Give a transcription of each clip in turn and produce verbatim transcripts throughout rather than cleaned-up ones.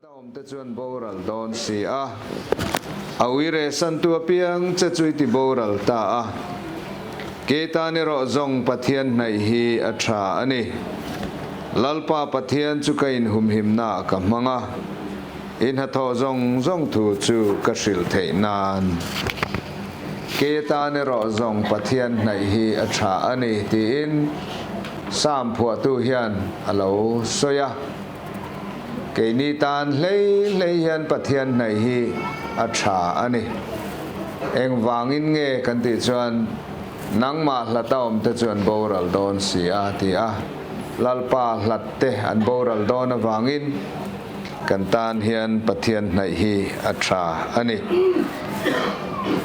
Umte chun boral dawn si a, a uire santu a piang che chu i ti boral ta a. Kei tan i rawh zawng Pathian hnaih hi a ṭha a ni. Lalpa Pathian chu ka inhumhimna ka hmang a, i hnathawh zawng zawng thu chu ka hril theihna'n. Kei tan i rawh zawng Pathian hnaih hi a ṭha a ni, ti in Sam phuahtu hian a lo sawi a. Keini tan hlei hlei hian Pathian hnaih hi a ṭha a ni. Engvangin nge kan tih chuan, nangmah hlat a awmte chuan boral dawn si a, ti a. Lalpa hlatte an boral dawn avangin kan tan hian Pathian hnaih hi a ṭha a ni.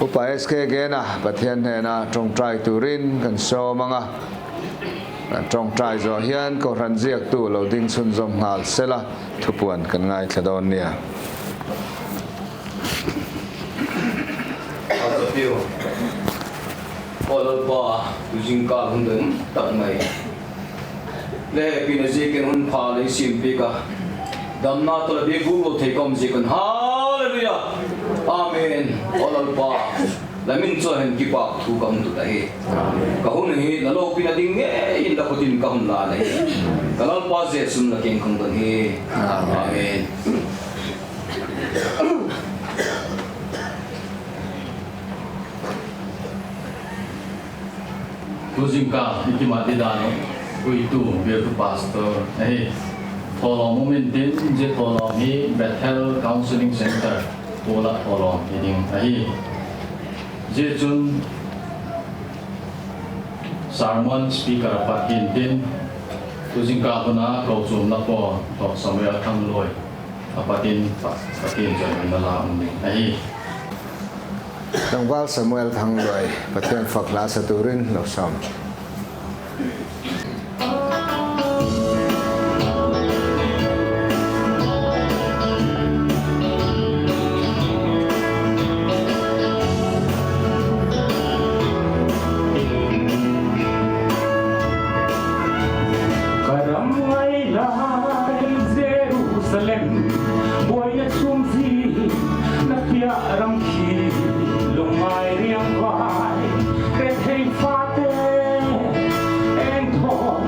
Upa S K Gena Pathian hnena ṭawngṭai turin kan sawm ang a. Ṭawngṭai zawh hian kohran ziaktu lo ding chhunzawm nghal sela, thupuan kan ngaithla dawn nia. Aw Lalpa, tu zingkal hun dang tak mai le hepina ziakin hun pha lei siampiak a, damna tawh la biak guk lo thei ka um ziakin, Hallelujah, Amen. Aw Lalpa, la min chu hen kipak thu ka hung tut ahi. Ka hun hi la lopina ding ngeiin la kut in ka hun la ahi. Ka Lalpa Jesu'n la kiang ka hung don hi. Amen. Tu zingkal i kimat didan uh puitu bialtu pastor ahi. Thawlawm um intin, zia thawlawm hi Bethel Counselling Centre puala thawlawm hi ding ahi. Zia chun sermon speaker a pat hintin, tu zingkal hun a kochuamna pawl tawh Samuel Thanglui a pat in Pathian chawihoina la um ding ahi. Tlangval Samuel Thanglui, Pathian fak hla sa turin lo sawm. Ka ram ngai lai Jerusalem, buaina chhum zing na piak ram khi, lungngai riang vai, rethei fate, engthawn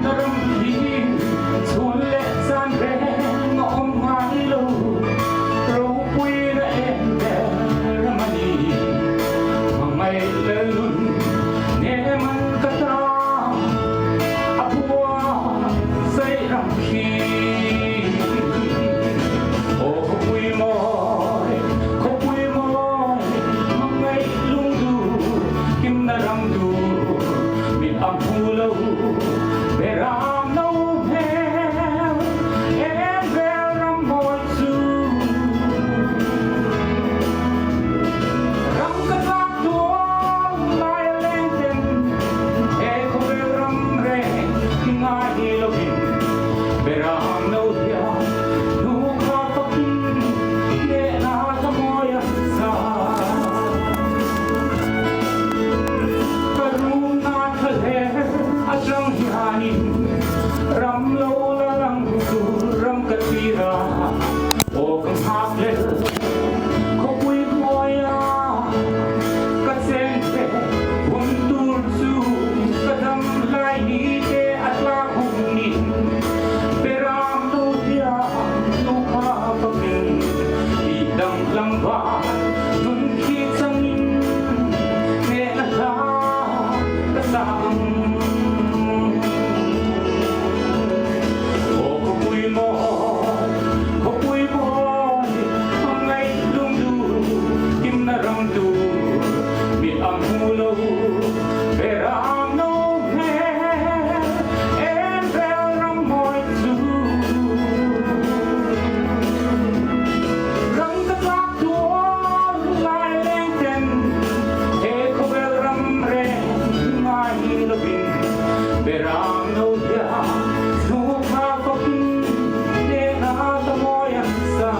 na ram khi, chun leh chan reng a um ngai lo, ropuina en ber ram a ni, hmangai lel un, ne man ka ta, a pua sai ram khi. Aw khawpui mawi, khawpui mawi, hmangai lungdu, kimna ram du, mit a hmu lo, beram no hmel, en vel ram mawi chu. Ram ka tlak tual lai leng ten, he khawvel ram reng ngai lo in, beram no hian, nu kha fakin, nena ka mawi a sa. Ka rumna tha hle atang hianin, ram lo la lang tur ram ka tir a, aw ka nghak lel, khawpui mawi a ka cheng te, hun tur chu ka dam lai nite a tlak hun in, beram no hian, nu kha fakin, i dam lam va, tun khi changin, nena hla ka sa ang. Aw khawpui mawi, khawpui mawi, hmangai lungdu, kimna ram du, mit a hmu lo, beram no hmel, en vel ram mawi chu. Ram ka tlak tual lai leng ten, he khawvel ram reng ngai lo in, beram no hian, nu kha fakin, nena ka mawi a sa.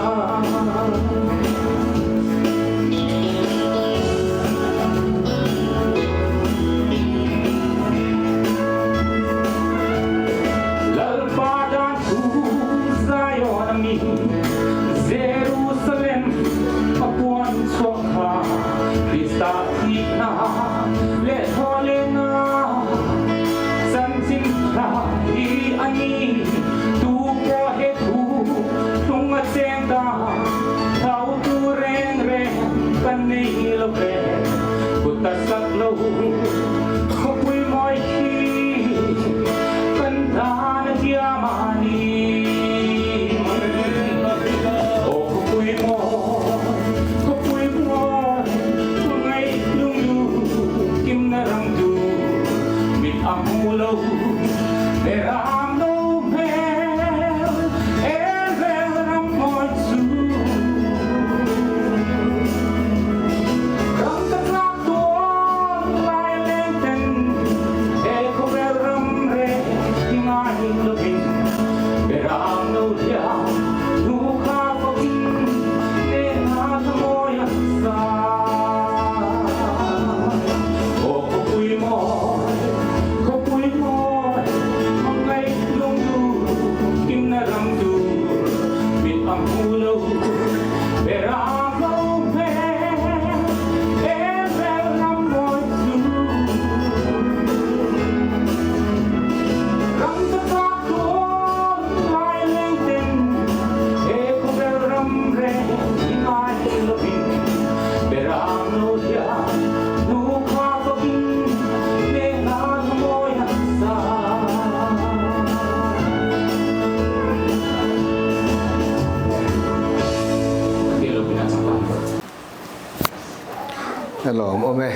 Lawm um e.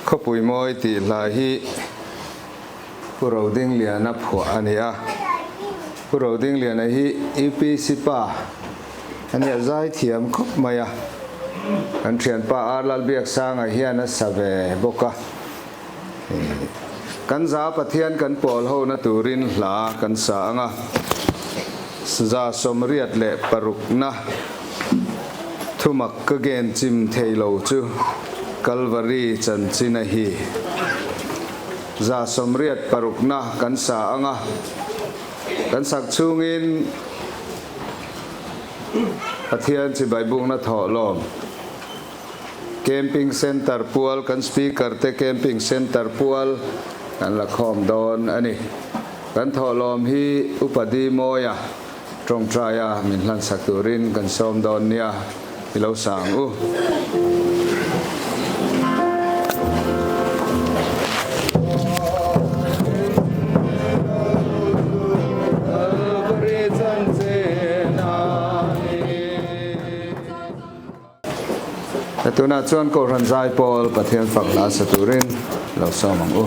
Khawpui mawi ti hla hi Pu Rodinglian a phuah a ni a. Pu Rodinglian a hi U P C pa a ni a, zai thiam khawp mai a. Kan ṭhianpa R Lalbiaksang a hian a sa ve bawk a. Kan za Pathian kan pawlhona turin hla kan sa ang a. Za sawmriat leh parukna, thumak ka gen chim theilo chu Calvary chanchin ahi. Za sawmriat parukna kan sa ang a, kan sak chungin Pathian chibai bûkna thawhlawm, camping centre pual, kan speakerte camping centre pual kan la khawm dawn a ni. Kan thawhlawm hi Upa D. Mawia ṭawngṭai a min hlansak turin kan sawm dawn nia, i lo sâng u. Tuna chuan kohhran zai pawl Pathian fak hla sa turin lo sawm ang u.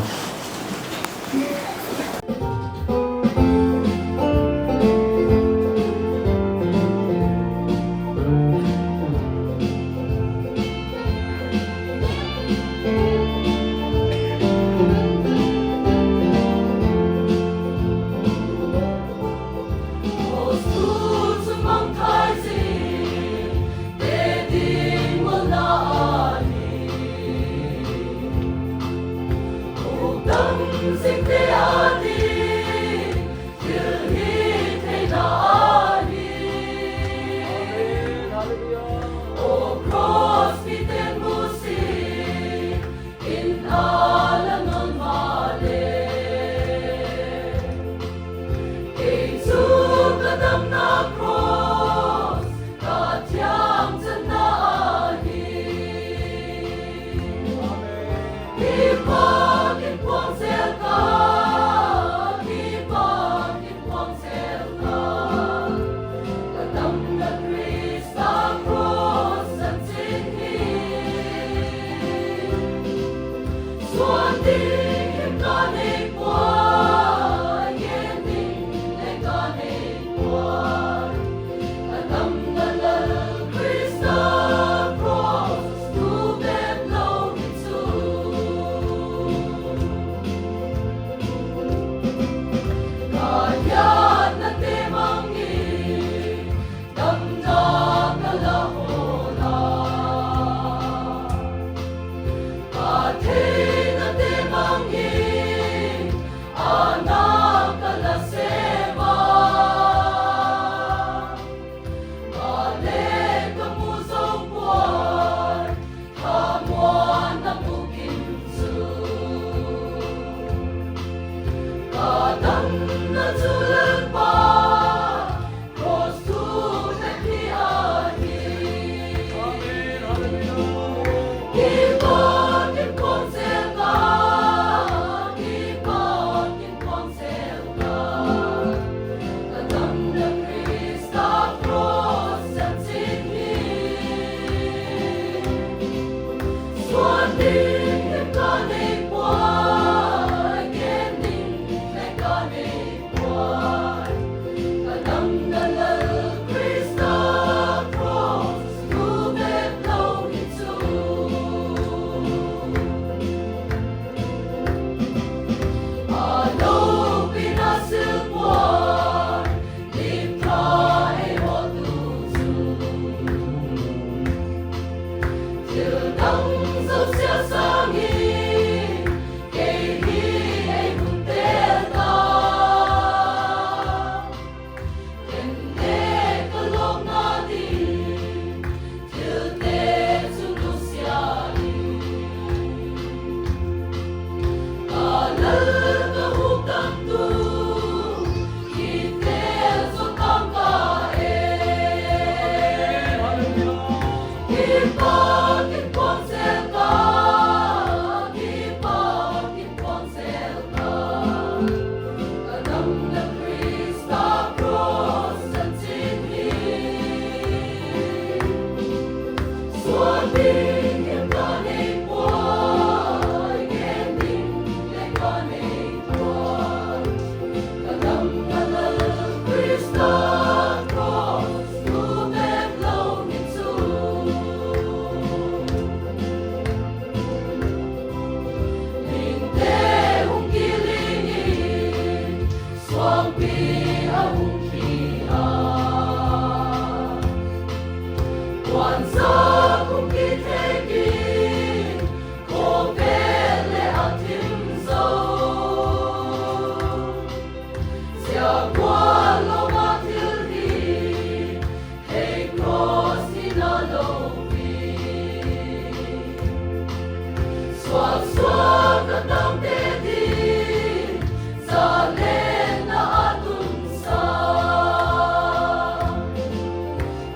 Suak a dangte ding zalenna a tunsa.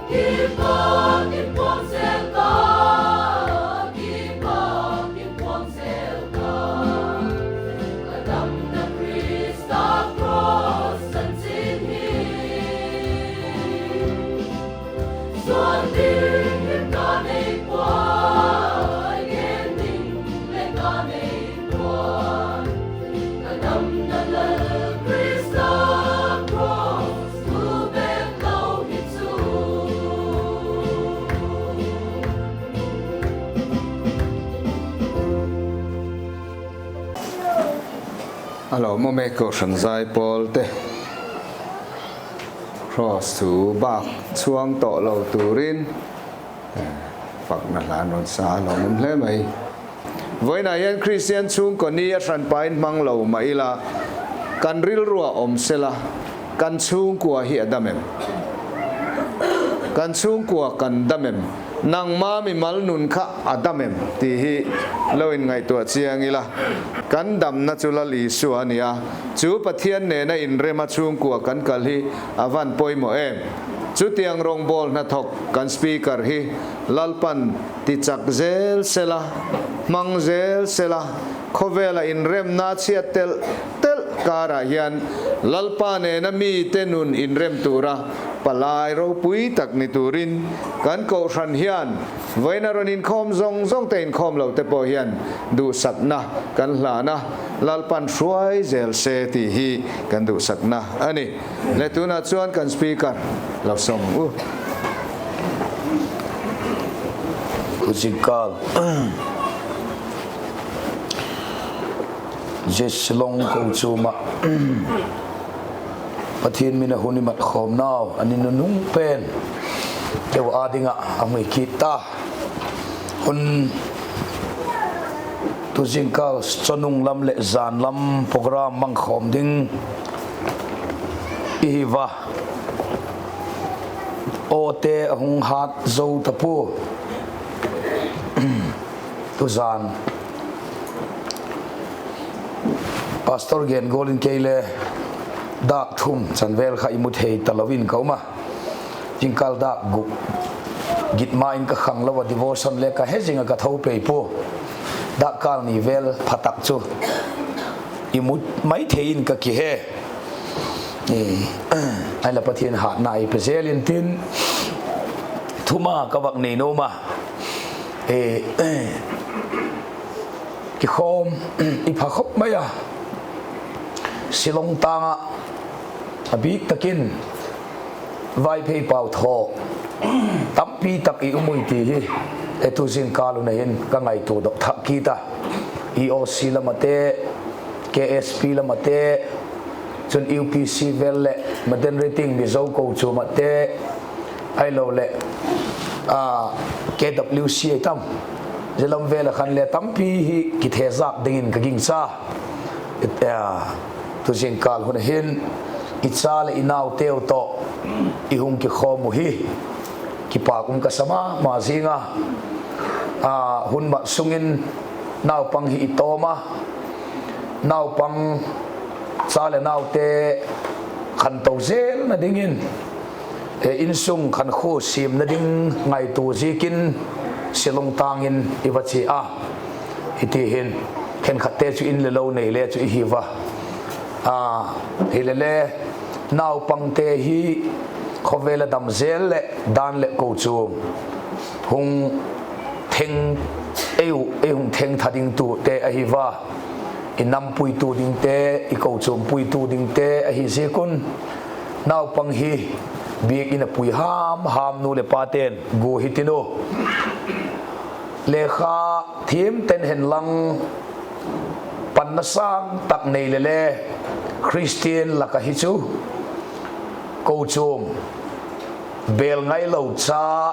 Kipak in puang zel ta, kipak in puang zel ta. Ka damna Khrista cross chanchin hi. Suan ding in ka nei puai, gen ding le ka nei puai. Ka damna Lal Khrista cross tu bek lo hi chu. A lawm um e, kohhran zai pawlte. Cross thu bâk chuang tawh lo turin, eh, pakna hlan rawn sa a lawm um hle mai. Vawiin ah hian Christian chhungkaw ni a hranpa in hmang lo mah ila, kan rilrua awm sela, kan chhungkua hi a dam em? Kan chhungkua kan dam em? Nangma mimal nun kha a dam em? Ti hi lo inngaihtuah chiang ila, kan damna chu Lal Isua a ni a, chu Pathian nena inrem a chhungkua kan kal hi a van pawimawh em? Chutiang rawngbawl hnathawk kan speaker hi Lalpa'n tichak zel sela, hmang zel sela, khawvela inremna chhiat tel tel kârah hian Lalpa nena mite nun inrem tura palai ropui tak ni turin kan kohhran hian vawiin a rawn inkhawm zawng zawngte, inkhawm lote pawh hian duhsakna kan hlan a, Lalpa'n hruai zel se ti hi kan duhsakna a ni. Le tuna chuan kan speaker lo sawm u. Zingkal Shillong kochuam ah Pathian min a hun i mat khawmnau a ni nunung pen keu â dingah a hung hi kit ta. Hun tu zingkal chawhnung lam leh zân lam program mang khawm ding i hi va. Awte a hung hât zo ta pua. Tuzân Pastor gen gual in kei le dâk thum chanvel kha i mu thei ta lo in ka um a. Zingkal dâk guk git ma in ka khang lo a, devotion le ka he zing a, ka tho pei pua. Dâk kâl ni vel pha tak chu i mu mai thei in ka kihe. Ahinla Pathian hâtna ei pe zel intin, thuma ka vak nei nuam a, kikhawm i pha khawp mai a, Shillong tâng ah a bîk takin Vaiphei pau thaw tampi tak i um ui ti hi, e, tu zingkal hun a hin ka ngaituadawk thak kit a. EOC lam ate, KSP lam ate, chun UPC vel leh Modern Reading Mizo kochuam ate, ahiloleh KWC ai tam, zia lam vel ah khan le tampi hi kithezâk dingin ka gingcha. Tu zingkal hun a hin i cha leh i nauteu tawh i hung kikhawm uh hi kipâk um ka sa ma ma zing a. Hun mat sung in naupang hi i tawm a, naupang, cha leh naute khanto zelna dingin, insung khankhua siamna ding ngaitua ziakin Shillong tâng in i va chia a. Hiti hin khenkhatte chu in le lo nei le chu i hi va. Hilele, naupangte hi khawvel a dam zel leh dan leh kochuam hung theng, ei hung thengtha dingtute ahi va. I nam puitu dingte, i kochuam puitu dingte ahi ziak un, naupang hi biak in a pui ham ham, nu leh pate'n gua hi tin u. Lekha thiam ten hen lang, panna sâng tak nei lele, Khristian lak ah hi chu kochuam bêl ngailo cha,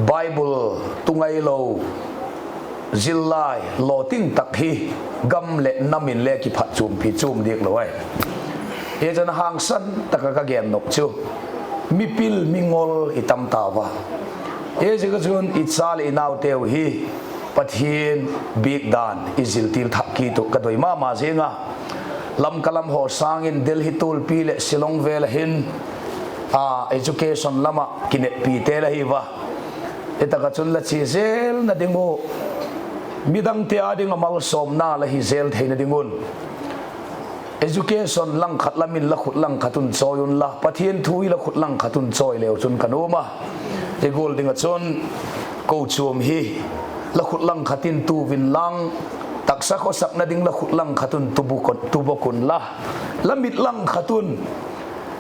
Bible tu ngailo, zillai lawting tak hi gam leh nam in le kiphatchuampi chuam diak lo ai. Hichun hangsan tak ah ka gen nop chu, mipil mingol i tam tau a. Hiziak a chun i cha leh i nauteu hi Pathian biak dan i zil til thak kit uh ka doi ma ma ziang a. Lamka lam haw sâng in Delhi tualpi leh Shillong vêl ah hin, a, education lam ah kineppite la hi ua. Hi tak ah chun la chia zelna ding uh, midangte â ding ah malsawmna la hi zel theina ding un, education langkhat lam in la khut langkhat un chawi unla, Pathian thu hi la khut langkhat un chawi leu chun ka nuam a. Zia gual ding ah chun kochuam hi la khut langkhat in tu vin lang, taksa khawsakna ding la khut langkhat un tu bawk unla, la mit langkhat un,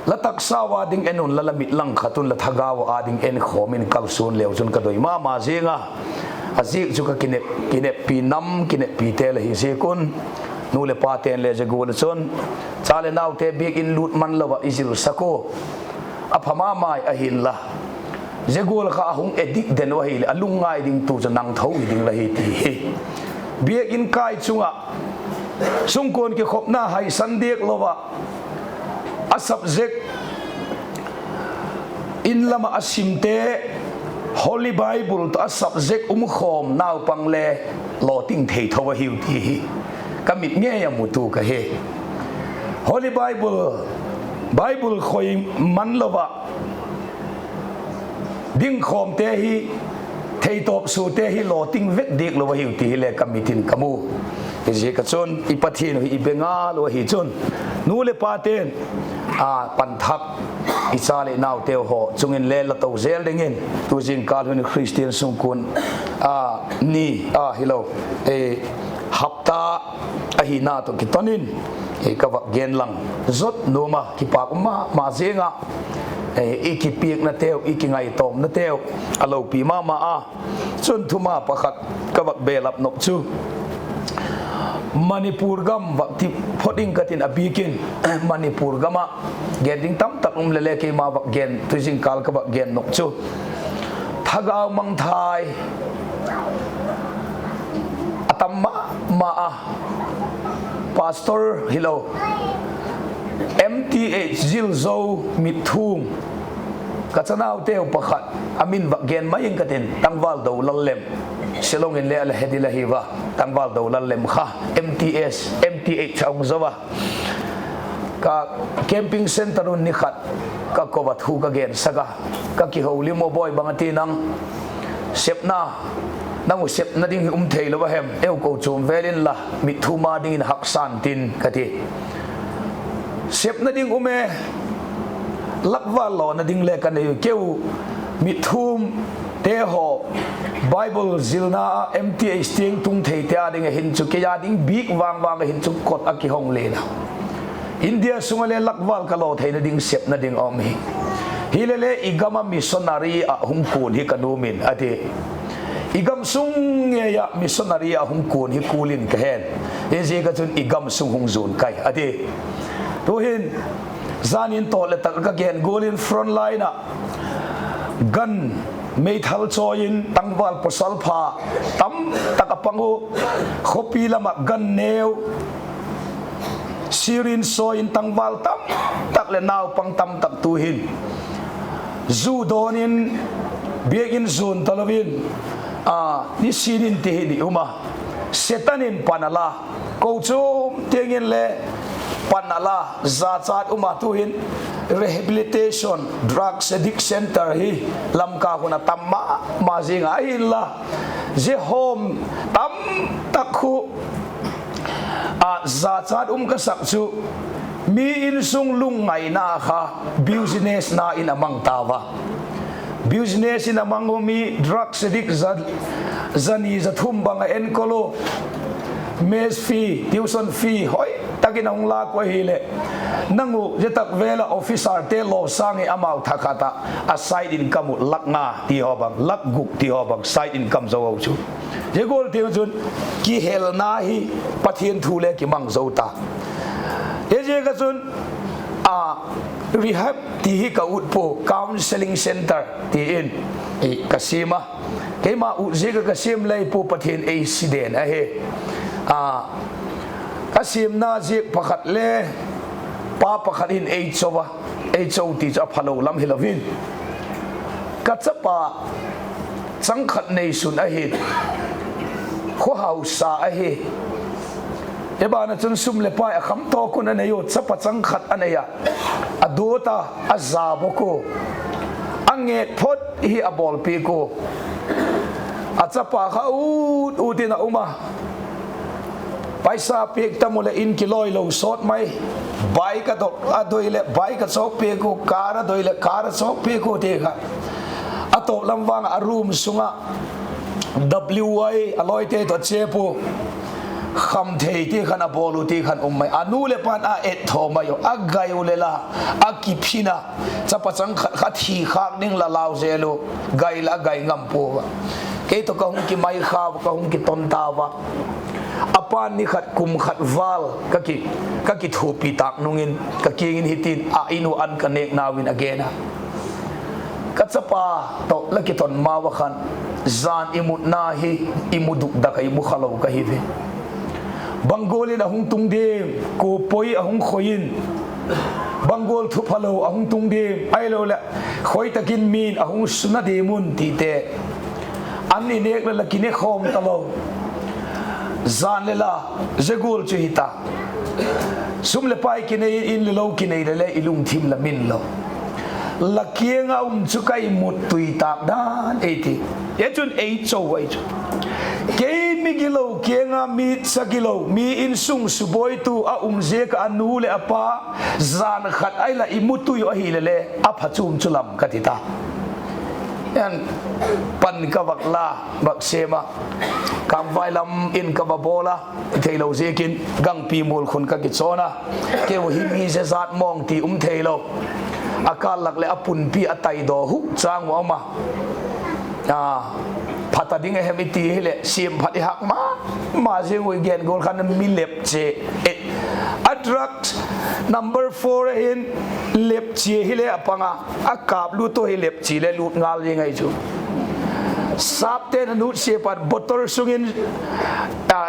la taksa ua ding en unla, la mit langkhat un la thagau ua ding en khawm in kalsuan leu chun ka doi ma ma ziang a. A ziak chu ka kinep, kineppi nam, kineppite la hi ziak un, nu leh pate'n le zia gual ah chun cha leh naute biak in lût man lo ah i zilsak ua, a pha ma mai ahinla, zia gual kha a hung edik den uh ahileh a lungngai ding tu chu nang tho hi ding la hi ti hi. Biak in kai chung ah sungkuan kikhopna haisan diak lo ah, a subject in lam ah a simte, Holy Bible tawh a subject um khawm naupang le lawting thei tho ahiu ti hi ka mit ngei a mutu ka hi. Holy Bible, Bible khoi man lo ah ding khawmte hi, theitawp suate hi lawting vek diak lo ahiu ti hi le ka mit in ka mu. Hiziak ah chun i Pathian uh hi i be ngal uh ahi chun, nu leh pate'n, a, pan thak i cha leh nauteu haw chung in le la to zel dingin, tu zingkâl hun Khristian sungkuan, a, ni, a, hilo, e, hapta ahina tawh kiton in, e, ka vak gen lang zot nuam a, kipâk um ma ma ziang ah, e, i kipiaknateu, i kingaitawmnateu a lopi ma ma a. Chun thuma pakhat ka vak belap nop chu Manipur gam vak ti phot ing ka tin, a bik in Manipur gam ah gen ding tamtak um le le keima vak gen, tu zingkâl ka vak gen nop chu thagau mangthai a tam ma ma a, pastor hilo, M T H zil zo, mitthum, ka chanauteu pakhat a min vak gen mai ing ka tin, Tangval Dolal Lem, Shillong in le a la he ding ahi ua, Tangval Dolal Lem kha M T S, M T H a hung zo a, ka camping centre un ni khat ka ko a thu ka gensak a, ka kiholim ua, Bawi, bang a ti nang, sepna, nang uh sepna ding hi um theilo a hem, eu kochuam vêl inla mitthum â dingin haksa intin, ka ti. Sepna ding um e, lakval lawna ding le ka nei u, keu mitthumte haw Bible zilna ah M T H tiang tung theite â ding a hin chu kei â ding bik vang vang a hin chu kot a kihong lena, India sung ah le lakval ka law theina ding sepna ding a um hi. Hile le i gam ah missionary ah hung kuan hi ka nuam in, a ti. I gam sung ngei ah missionary ah hung kuan hi kul in ka hen. Hiziak ah chun i gam sung hung zuan kai, a ti. Tu'hin, zan in tawt leh tak ka gen gual in front line ah gan meithal chawi in tangval pawsal pha tamtak a pang u, khawpi lam ah gan neu, syringe sawi in tangval tamtak leh naupang tamtak tu'hin zu dawn in, biak in zuan talo in, a, nisin in ti hin i um a, Setan in pan a la, kochuam tiang in le pan a la, jachat um a, tu'hin rehabilitation, drug addict centre hi Lamka hun a tam ma ma zing a, ahinla zia home tamtak khu a jachat um ka sak chu, mi insung lungngaina kha business na in a mang tau a. Business in a mang u, mi drug addict za, za ni za thum bang a enkol u, mess fee, tuition fee hoi tak in a hung lâk u ahileh, nang u zia tak vêl ah officerte lawsâng hi, amau thakhat ah a side income uh lak nga ti haw bang, lak guk ti haw bang side income zo u chu. Zia gual tiang chun kihelna hi Pathian thu le kimang zo ta. Hiziak ah chun, a, rehab ti hi ka ut pua, counselling centre ti in ka siam a. Keima ut ziak ah ka siam lei pua, Pathian ei si den ahi. A, ka siamna ziak pakhat le pa pakhat in ei cho a, ei cho ti chu a phalo lam hilo in, ka chapa chang khat neisun ahi. khawhausa ahi. Hi ban ah chun sum leh pai a khamtawk un a nei u, chapa chang khat a nei a, a duat a, a za bawk u, a ngêk phot hi a bawlpiak u. A chapa kha ut ut in a um a, paisa piak tam u leh in kilawilo sawt mai. Bike a dok a doi leh bike a chawkpiak u, car a doi leh car a chawkpiak u ti kha. A tawp lam vang ah a room sung ah W Y a lawite tawh chêp u, kham thei ti khan a bawl u ti khan um mai. A nu leh pa'n a etthaw mai u, a gai u leh la, a kiphin a, chapa chang khat kha thi khâk ding la lau zel u, gai la a gai ngam pua a. Kei tawh ka hung kimai kha ua, ka hung kiton ta ua. A pa'n ni khat kum khat vâl ka ki, ka kithuapi tâk nung in ka kiang in hitin a In uh an ka nêknau in a gen a: Ka chapa tawh la kiton ma ua khan, jan i mutna hi i mu dukdak ah i mu khalo ka hi ve. Bang gual in a hung tung diam, kua poi a hung khoi in, bang gual thu phalo a hung tung diam, ahiloleh khoi tak in mi'n a hung suna diam un tite, an i nêk leh la kinekhawm talo. Jan leh la, zia gual chu hi ta, sum leh pai kinei in, In leh lo kinei leh le i lungthim la min lo. La kiang a um chu ka i mut tui tâk dan ei ti. Hi chun ei cho ahi chu. Kei migilo kiang a mi chagilo, mi insung subuaitu a um ziak ah a nu leh a pa jan khat ahi la i mu tui u ahileh le, a phachuam chu lam ka ti ta. Pan ka vak la, vak sêm a, Kâmvai lam in ka va bawl a, theilo ziakin Gangpi mual khun ka kichawn a, keu hi mi zezat mawng ti um theilo. A kâl lak leh a punpi a taidaw hu châng ua um a, pha ta ding a hem i ti hileh, siam phat i hak ma ma ziang ui. Gen gual khan mi lepchia, a drugs number four a hin lepchia hile a pang a, a kâplut u hi lepchia le lût ngal zing ahi chu. Sâpte'n a nutsia pat bottle sung in,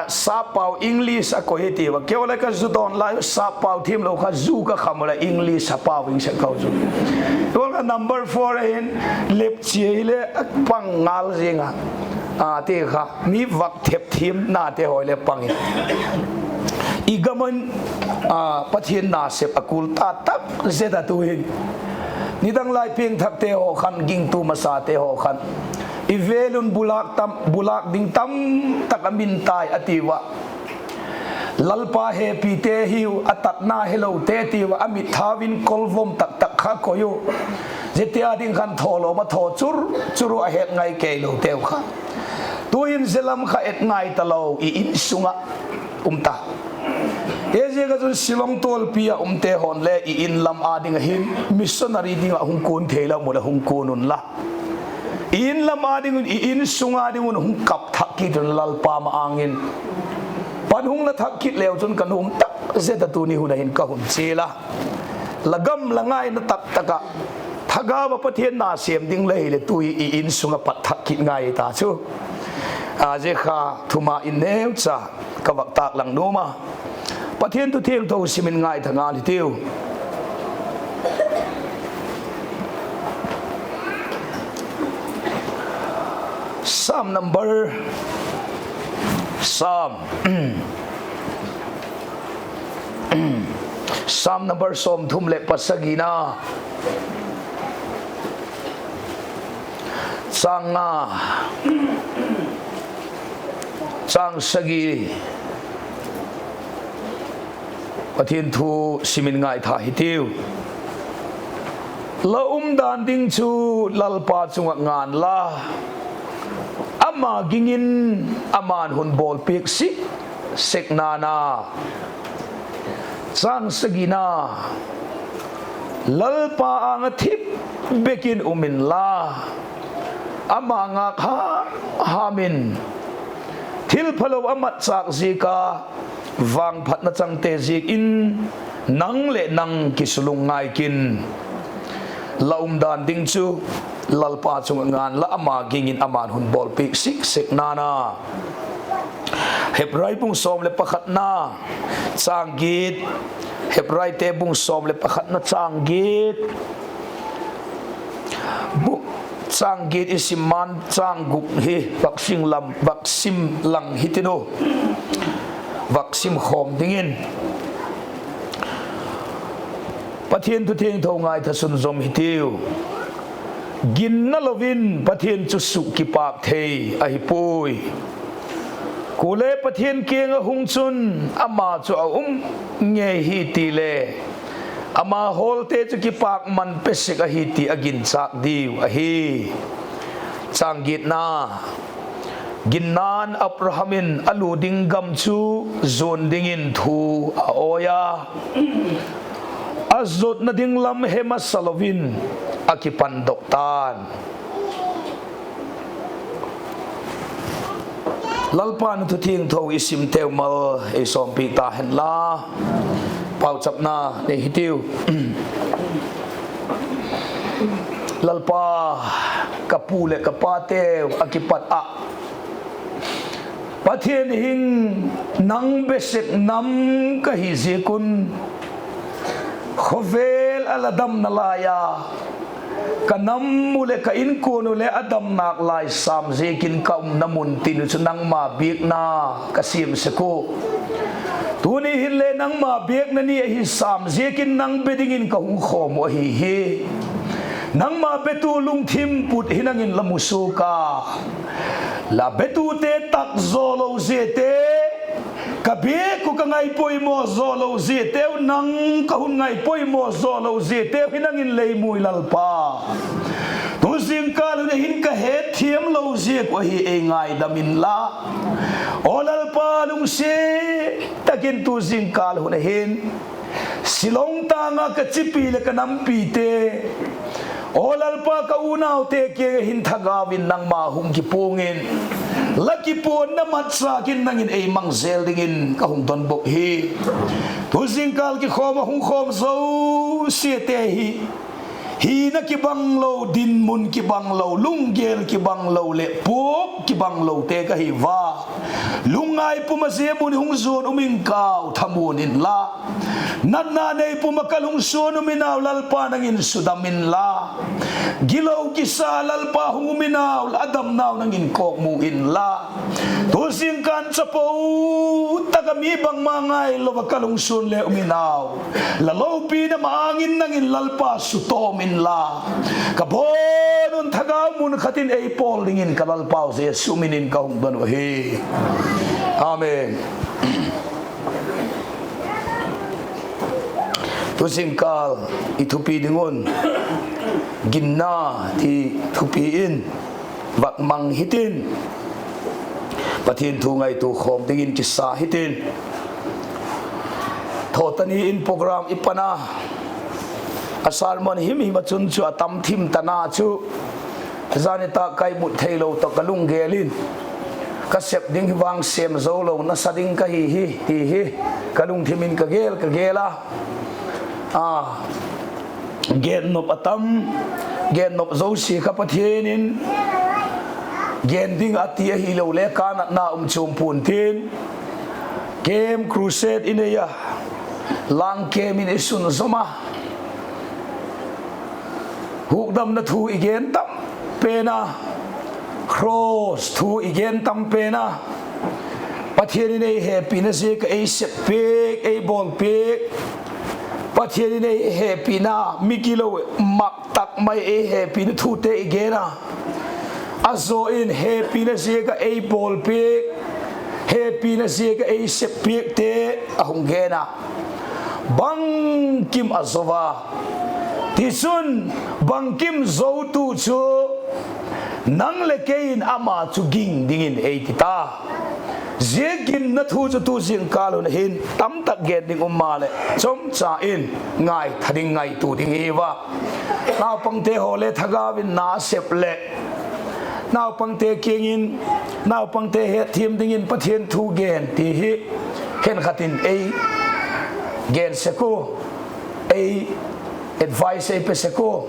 sâp pau English a koi hi ti ua, keu le ka zu dawn lai u sâp pau thiamlo kha zu ka kham u leh English a pau ing sek kau chu. Tual kha number four a hin lepchia hile a pang ngal zing a, ti kha mi vak thep thiamnate haw le pang in, i gam in Pathian nasep a kul ta tak zet a tu'hin. Nidang lai piangthakte haw khan, gingtu masate haw khan, i vêl un bulâk ding tam tak a min tai a ti ua. Lalpa hepite hiu, a tatna helote ti ua, a mitthau in kolvom tak tak kha koi u. Ziate â ding khan thawlawm a thaw chur chur u, a het ngai keiloteu kha. Tu'hin zia lam kha et ngai talo, i insung ah um ta. Ziaziak ah chun Shillong tualpi ah umte haw'n le i In lam â ding ah hin missionary ding ah hung kuan thei lam u leh hung kuan unla, i In lam â ding un, i insung â ding un hung kap thak kit un Lalpa ma-âng in. Pan hung la thak kit leu chun ka nuam tak zet a, tuni hun ah hin ka hun chial a. La gam la ngaina tak tak ah, thagau ah Pathian nasêm ding la hileh tu hi i insung ah pat thak kit ngai ta chu. Zia kha thuma in neucha ka vak tâklang nuam a. Pathian thu thiangtho sim in ngaitha ngal hitiu. Psalm number, Psalm, Psalm number sawmthum leh pasagina, châng nga, châng sagi, Pathian thu sim in ngaitha hitiu. La umdan ding chu Lalpa chung ah ngan la, ama ging in ama'n hun bawlpiak sik sek nan a. Châng sagina, Lalpa âng ah thip bek in um inla, ama ngâk ham ham in, thil phalo a matchâk ziak a vangphatna changte ziak in nang leh nang kisulung ngai kin. La umdan ding chu Lalpa chung ah ngan la, ama ging in ama'n hun bawlpiak sik sek nan a. Hebrai bung sawm leh pakhatna, châng giat. Hebraite bung sawm leh pakhatna, châng giat. châng giat i sim ma'n châng guk hi vak sim lang hitiu. Vak sim khawm dingin Pathian thu thiangtho ngaitha sunzawm hitiu. Ginna lo in Pathian chu suk kipâk thei ahi puai. Kuale Pathian kiang ah hung chun ama chu a um ngei hi ti le, ama hawlte chu kipâkman pe sek ahi ti a ginchâk diu ahi. Châng giatna, ginna'n Abraham in a lua ding gam chu zuan dingin thu a awi a, a zuanna ding lam he masa lo in a kipandok ta'n. Lalpa'n thu thiangtho i simteu mal ei sawmpiak ta hen la, pauchapna nei hitiu. Lalpa, ka pu leh ka pateu a kipat ah Pathian hing nang be sek nam ka hi ziak un, khawvel a la damna lai a, ka nam uh leh ka inkuan uh leh a dam nâk lai sâm ziakin ka umna mun tin uh chu nangma biakna ka siam sek ua. Tuni hin le nangma biakna ni ahi sâm ziakin nang be dingin ka hung khawm uh ahi hi. Nangma betu lungthim put hi nang in la mu suak a, la betute tak zaw lo ziate, ka biak uh ka ngaipoimaw zaw lo ziateu, nang ka hun ngaipoimaw zaw lo ziateu hi nang in lei mu i Lalpa. Tu zingkâl hun a hin ka hetthiam lo ziak uh ahi, ei ngaidam inla. Aw Lalpa, lungsiat tak in tu zingkâl hun a hin Shillong tâng ah ka chipi leh ka nampite, aw Lalpa, ka unaute kiang ah hin thagau in nangma hung kipuang in, la kipuanna matchâk in nang in ei mang zel dingin ka hung don bok hi. Tu zingkâl kikhawm ah hung khawm zosiate hi hina kibang lo, dinmun kibang lo, lunggel kibang lo leh puak kibang lote ka hi ua, lungngai pum ah zia mun hung zuan um ing kau thamuan inla, natna nei pum ah ka lungsuan um in au, Lalpa nang in sudam inla, gilo kisa Lalpa hung um in au, a damnau nang in kawkmu inla, tu zingkân chapo tak ah mi bangma ngailo ah ka lungsuan le um in au, la lopina ma-âng in nang in Lalpa sutawm inla, ka bawn un thagau mun khat in ei pawl dingin ka Lalpau Jesu min in ka hung don uh ahi. Amen. Tu zingkâl i thupi ding un, ginna ti thupi in vak mang hitin, Pathian thu ngaitua khawm dingin kisa hitin. Thawtani in program i pan a, a sermon himhim ah chun chu a tam thim tana chu, zani tak ka imut theilo tawh ka lunggel in, ka sep ding hi vang sêm zo lo nasa ding ka hi hi ti hi ka lungthim in ka gel ka gel a. A, gennop a tam, gennop zosia kha Pathian in gen ding a ti ahilo le ka natna um chuam pua'n tin, camp, crusade i nei a, lang camp in i sunzawm a, hukdamna thu i gen tam pen a, cross thu i gen tam pen a, Pathian in ei hepina ziak ah ei sep piak, ei bawl piak, Pathian in ei hepina, migilo mak tak mai ei hepina thute i gen a, a zaw in hepina ziak ah ei bawl piak, hepina ziak ah ei sep piakte a hung gen a, bangkim a zo a. Tichun, bangkim zotu chu nang leh kei in ama chu ging dingin ei ti ta. Zia ginna thu chu tu zingkâl hun a hin tamtak gen ding um maleh chomcha in ngaitha ding, ngaitua ding i hiu a. Naupangte haw le thagau in na sep leh, naupangte kiang in, naupangte hetthiam dingin Pathian thu gen ti hi khenkhat in ei gen sek ua, ei advice ei pe sek ua.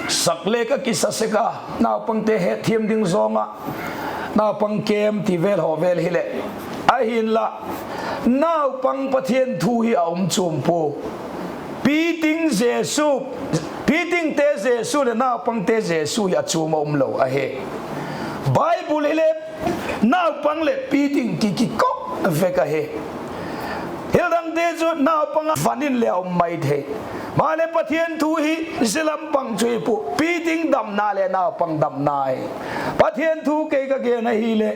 Sak le ka kisa sek a, naupangte hetthiam ding zawng ah, naupang camp ti vel haw vel hileh. Ahinla, naupang Pathian thu hi a um chuam pua. Piting Jesu, Pitingte Jesu leh naupangte Jesu hi a chuam a um lo ahi. Bible hile naupang leh piting ki kikop vek ahi. Hildangte chu naupang a van in le a um mai thei. Maleh Pathian thu hi zia lam pang chu hi pua, piting damna leh naupang damna hi. Pathian thu kei ka gen ahileh,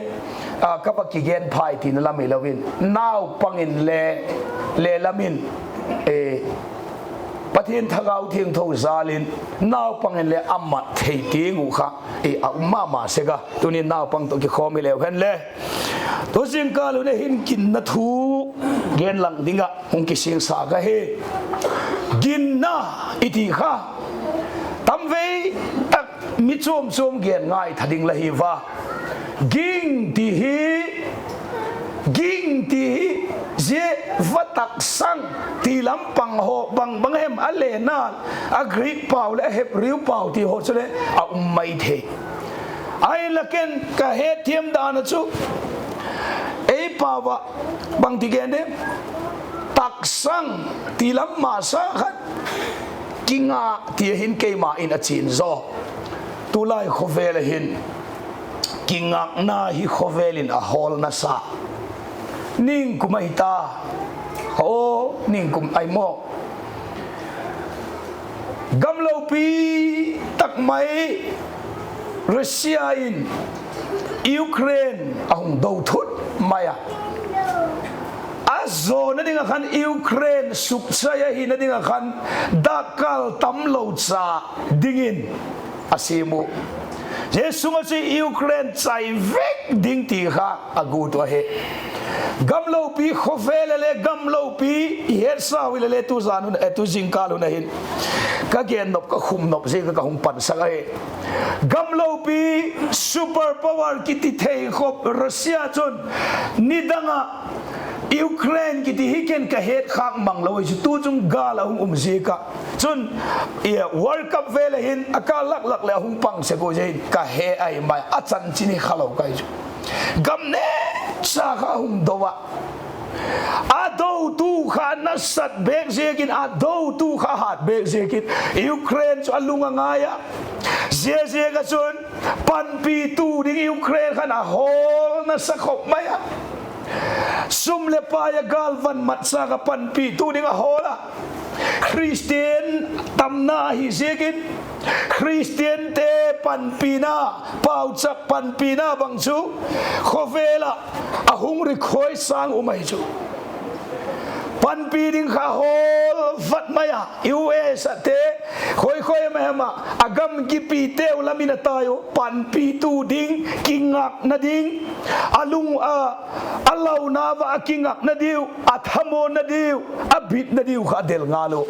a, ka va kigen phai tina lam hilo in, naupang in le, le lam in, e, Pathian Thagau Thiangtho jal in naupang in le a mat thei ding uh kha, e, a um ma ma sek a. Tuni naupang tawh kikhawm hileu hen le, tu zingkâl hun a hin ginna thu gen lang ding ah hung kisingsa ka hi. Ginna i ti kha tamvei tak mi chuam chuam gen ngaitha ding la hi va. Ging ti hi, ging ti hi, zia va taksang ti lam pang haw bang bang hem a lena, a Greek pau leh a Hebrew pau ti haw chule a um mai thei. Ahinla ken ka hetthiam dan ah chu, ei pau ah bangti gen di, taksang ti lam masa khat, kingak ti a hin keima in a chian zaw. Tulai khawvel a hin kingakna hi khawvel in a hawl nasa. Ningkum ahi ta, aw, ningkum ahi maw. Gam lopi tak mai Russia in Ukraine a hung do thut mai a. A zawna ding ah khan Ukraine sukchai ahina ding ah khan dakkal tam lo cha dingin a siam u. Zia sung ah chu Ukraine chai vek ding ti kha a gut uh ahi. Gam lopi khawvel a le gam lopi i hetsa uh hile le tu zan hun, e, tu zingkâl hun a hin ka gen nop, ka khum nop ziak ah ka hung pansak ahi. Gam lopi super power kiti thei khop Russia chun nidang ah Ukraine kiti hi ken ka het khâk mang lo ahi chu, tu chung gâl a hung um ziak ah chun, e, World Cup vel a hin a kâl lak lak leh a hung pang sek uh ziakin ka he ahi mai, a chanchin hi kha lo ka hi chu. Gam nêkcha kha hung do ah, a dotu kha nasat bêk ziakin, a dotu kha hat bêk ziakin, Ukraine chu a lung a ngai ah. Zia ziak ah chun panpitu ding Ukraine khan a hawl nasa khop mai a. Sum leh pai a gâl van mat châk ah panpitu ding a hawl a. Khristian tamna hi ziakin, Khristiante panpina, pauchap panpina bang chu khawvel ah a hung ri khawi sâng um ahi chu. Panpi ding kha hawl vat mai a, U S A te, khoi khoi ma hem ah, a gam gipiteu lam in a tai u, panpitu ding, kingakna ding, a lung a, a launa va a kingakna diu, a thamawna diu, a bitna diu kha a del ngal u.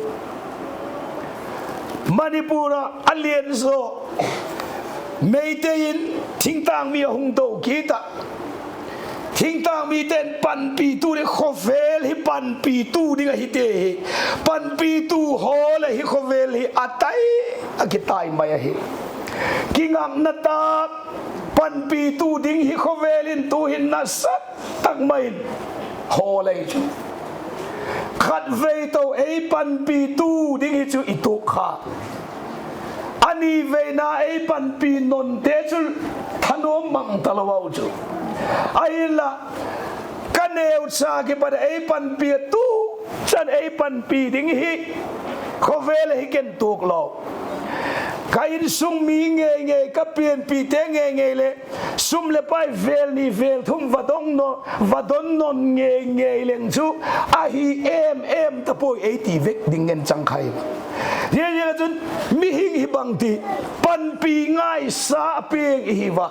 Manipur ah a lian zaw Meitei in thingtâng mi a hung do kit ah, thingtâng mite'n panpitu ding, khawvel hi panpitu ding ahi ti hi, panpitu hawl ahi khawvel hi a tai, a kitai mai ahi. Kingakna tak panpitu ding hi khawvel in tu'hin nasa tak mai in hawl ahi chu. Khatvei to ei panpitu ding hi chu i tuak kha. A ni veina ei panpi nonte chu thanuam mang talo au chu. Ahinla, ka neucha kipat a ei panpi a tu chan ei panpi ding hi khawvel ahi ken tuak lo. Ka insung mi ngei ngei, ka pianpite ngei ngei leh sum leh pai vêl ni vêl thum va don non, va don non ngei ngei leng chu ahi em em ta puai ei ti vek ding ngen chang kha hi. Zia ziak ah chun mihing hi bangti, panpi ngaisa a piang i hi va.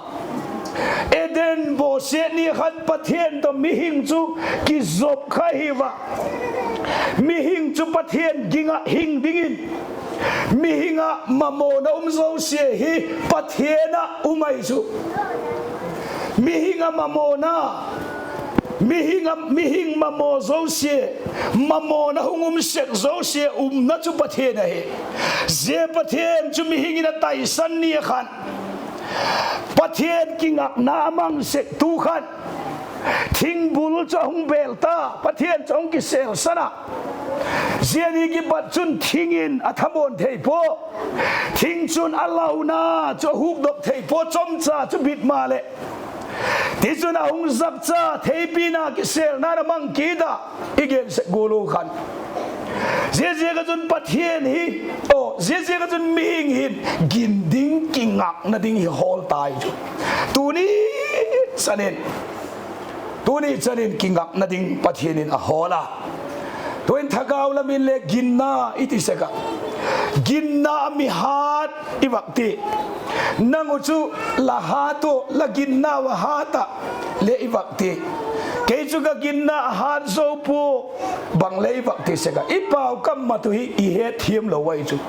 Eden bawsiat ni khan Pathian tawh mihing chu kizop kha hi va. Mihing chu Pathian ging ah hing dingin, mihing ah mamawna um zosia hi Pathian ah um ahi chu. Mihing ah mamawna, mihing ah, mihing mamaw zosia, mamawna hung um sek zosia umna chu Pathian ahi. Zia Pathian chu mihing in a taisan ni a khan, Pathian kingakna a mang sek tu khan, Thingbul chu a hung bêl ta, Pathian chu a hung kisêlsan a. Zia ni kipat chun thing in a thamuan thei pua. Thing chun a launa chu a hukdok thei pua, chomcha chu bit maleh. Tichun a hung zakcha, theipina kisêlna a mang kit a, i gen sek gual u khan. Ziaziak ah chun Pathian hi, aw, ziaziak ah chun mihing hin gin ding, kingakna ding hi hawl tai chu. Tuni chan in, tuni chan in kingakna ding Pathian in a hawl a. Tuin thagau lam in le ginna i ti sek a, ginna a mi hat i vak ti. Nang u chu la hat u, la ginna u a hat ah le i vak ti. Kei chu ka ginna a hat zo pua, bang le i vak ti sek a. I pau kam mat u hi i hetthiam lo ahi chu.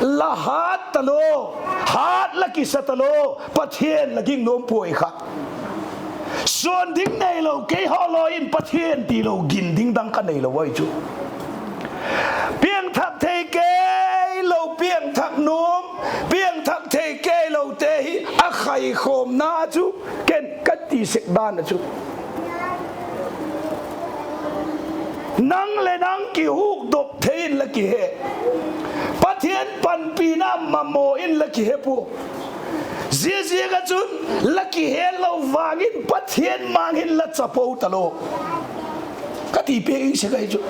La hat talo, hat la kisa talo, Pathian la ging nuam puai kha. Suan ding neilo kei haw lawi in Pathian tilo gin ding dang ka neilo ahi chu. Piangthak thei keilo, piangthak nuam, piangthak thei keilote hi a khaikhawmna chu ken ka ti sek dan a chu. Nang leh nang kihukdok thei in la kihe. Pathian panpina mamaw in la kihe pua. Ziaziak ah chun la kihe lo vang in Pathian mang hin la chapo talo, ka ti piak ing sek ahi chu.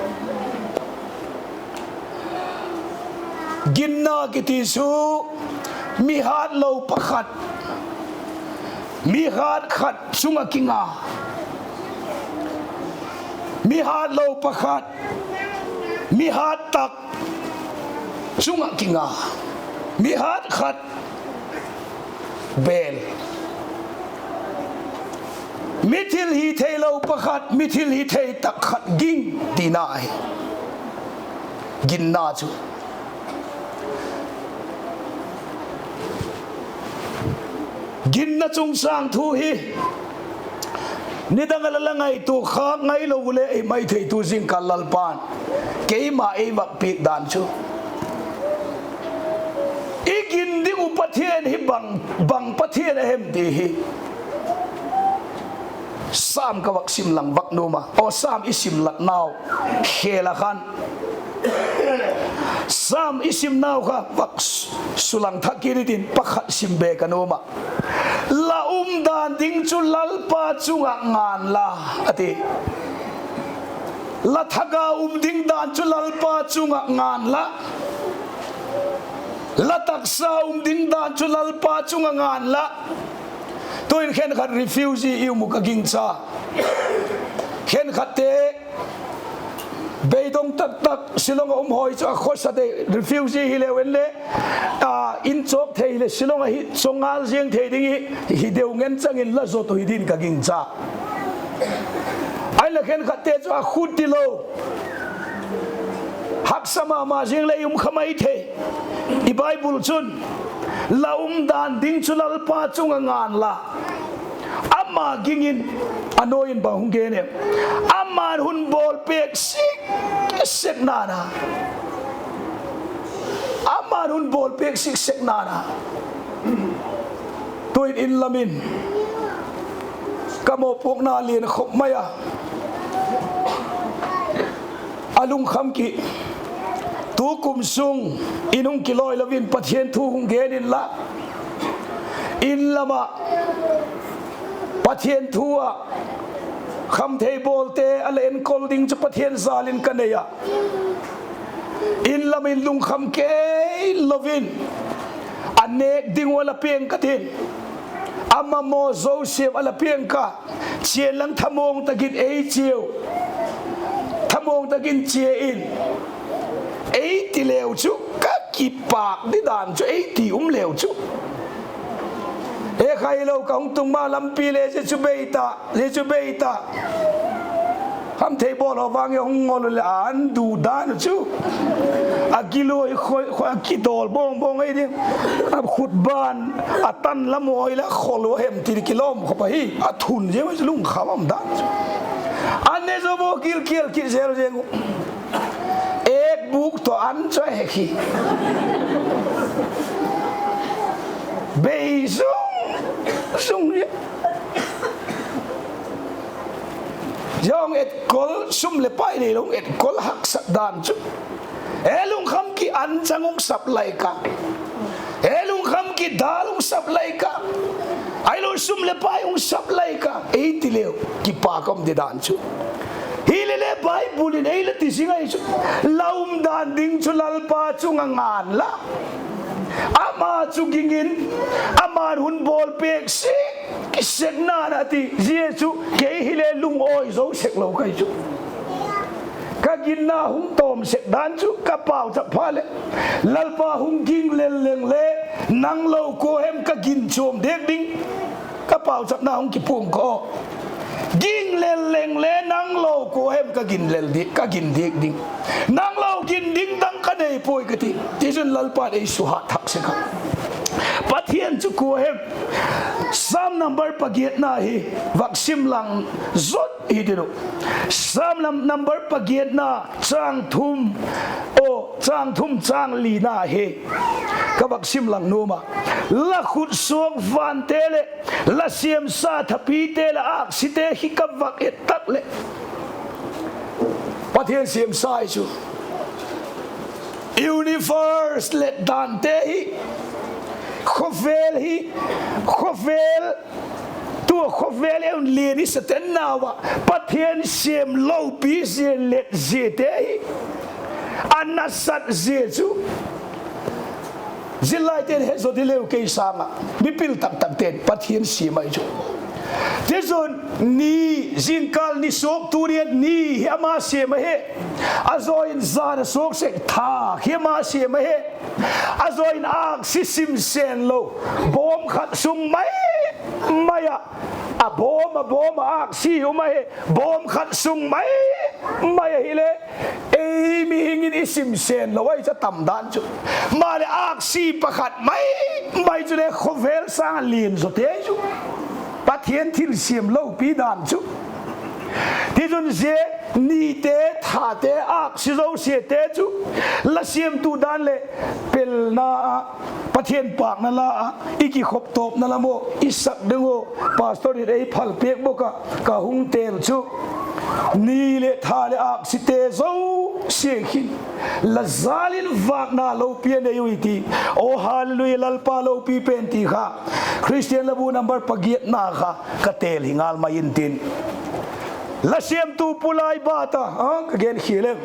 Ginna kiti chu mi hat lo pakhat, mi hat khat chung ah kinga. Mi hat lo pakhat, mi hat tak chung ah kinga. Mi hat khat bêl. Mi thil hi theilo pakhat, mi thil hi thei tak khat ging tina ahi. Ginna chu Ginna chungchâng thu hi nidang a la la ngaitua khâk ngailo u le ei mai thei tu zingkal Lalpa'n keima ei vak piak dan chu, i gin ding uh Pathian hi bang, bang Pathian a hem ti hi Sam ka vak sim lang vak nuam a. Aw, Sam i sim latnau khêl a khan, Sam i simnau kha vak sulang thak kit intin, pakhat sim be ka nuam a. La umdan ding chu Lalpa chung ah ngan la, a ti. La thagau um ding dan chu Lalpa chung ah ngan la, la taksa um ding dan chu Lalpa chung ah ngan la. Tu'in khenkhat refugee i um uh ka gingcha. Khenkhatte beidong tak tak Shillong ah um hawi chu a khawsa te, refugee hileu en le, a, in chawk thei le Shillong ah hi chawngal ziang thei ding hi, hi deu ngen chang in la zot uh hi din ka gingcha. Ahinla khenkhatte chu a khut tilo, haksa ma ma ziang le i um kha mai thei. I Bible chun, la umdan ding chu Lalpa chung ah ngan la, ama ging in, a nuai in bang hung gen em? Ama'n hun bawl pêk sik sek nan a, ama'n hun bawl pêk sik sek nan a. Tu'in in lam in ka mawpuakna lian khop mai a, a lungkham ki, tu kum sung in hung kilawi lo in Pathian thu hung gen inla, in lam ah Pathian thu ah khamthei bawlte a la enkol ding chu Pathian jâl in ka nei a, in lam in lungkham kei lo in, a nêk ding uh a la piang ka tin, a mamaw Joseph a la piang ka, chian lang thamawng tak in ei chiau, thamawng tak in chia in ei ti leu chu, ka kipâk di dan chu ei ti um leu chu, e khai lo ka hung tung ma lampi le zia chu bei ta, zia chu bei ta. Khamthei bawl haw vang i hung ngol u leh an du dan uh chu, a gil u i khoi khoi a kidawl bawng bawng ei ding, a khut ban a tan lam u i la khol u hem ti kilawm khop ahi, a thun ziang chu lungkham um dan chu, an ne zo baw gil kial kit zel ziang uh. Ek bûk tawh an chu a hek hi, bei zung zung hi. Zia hung etkol, sum leh pai nei lo hung etkol haksa dan chu, e lungkham ki an chang hung sap lai ka, e lungkham ki dal hung sap lai ka, ahilo sum leh pai hung sap lai ka ei ti leu, kipak um di dan chu. Hilele Bible in ei la ti zing ahi chu, la um dan ding chu Lalpa chung a ngan la, ama chu ging in, aman hun bawl pêk si, kisekna a ti. Zia chu kei hile lungawi zo sek lo ka hi chu. Ka ginna hung tawm sek dan chu ka pauchap phat leh, Lalpa hung ging lel leng le, nang lo kua hem ka gin chuam diak ding. Ka pauchapna hung kipuang ka aw. Ging lel leng le nang lo kua hem ka gin lel di, ka gin diak ding. Nang lo gin ding dang ka nei puai ka ti. Tichun Lalpa'n ei suhat thak sek a. Pathian chu kua hem? Sam number pagiatna hi vak sim lang zot hi ti uh. Sam number pagiatna, châng thum, aw, châng thum châng lina hi ka vak sim lang nuam a. La khut suak vante leh la siamsa thapite leh âksite hi ka vak et tak leh, Pathian siamsa hi chu, universe let dante hi, khawvel hi, khawvel, tua khawvel ei un lian i sa ten nau ah Pathian siam lopi zia let ziate hi a nasat zia chu, zillaite'n he zaw di leu kei sâng ah mipil tak takte'n Pathian siam ahi chu. Tichun, ni, zingkâl ni suak, tuni a ni hi ama siam ahi. A zaw in zan a suak sek tha hi ama siam ahi. A zaw in âksi sim sen lo, bawm khat sung mai mai ah, a bawm a bawm ah âksi um ahi. Bawm khat sung mai mai ahile, ei mihing in i sim sen lo ahi chu a tam dan chu. Maleh âksi pakhat mai mai chule khawvel sâng a lian zawte chu, Pathian thilsiam lopi dan chu. Tichun, zia nite, thate, âksi zosiate chu la siamtu dan leh pelna ah, Pathian pâkna la ah i kikhop tawpna lam aw i sak ding uh, pastor in ei phal piak bawk ah, ka hung têl chu, ni leh tha leh âksite zosia khin la jâl in vâkna lopi a nei ui ti. Aw hallelujah, Lalpa lopi pen ti kha Khristian labu number pagiatna kha ka têl hi ngal mai intin, la siamtu Pu Laibata, a, ka gen khial em,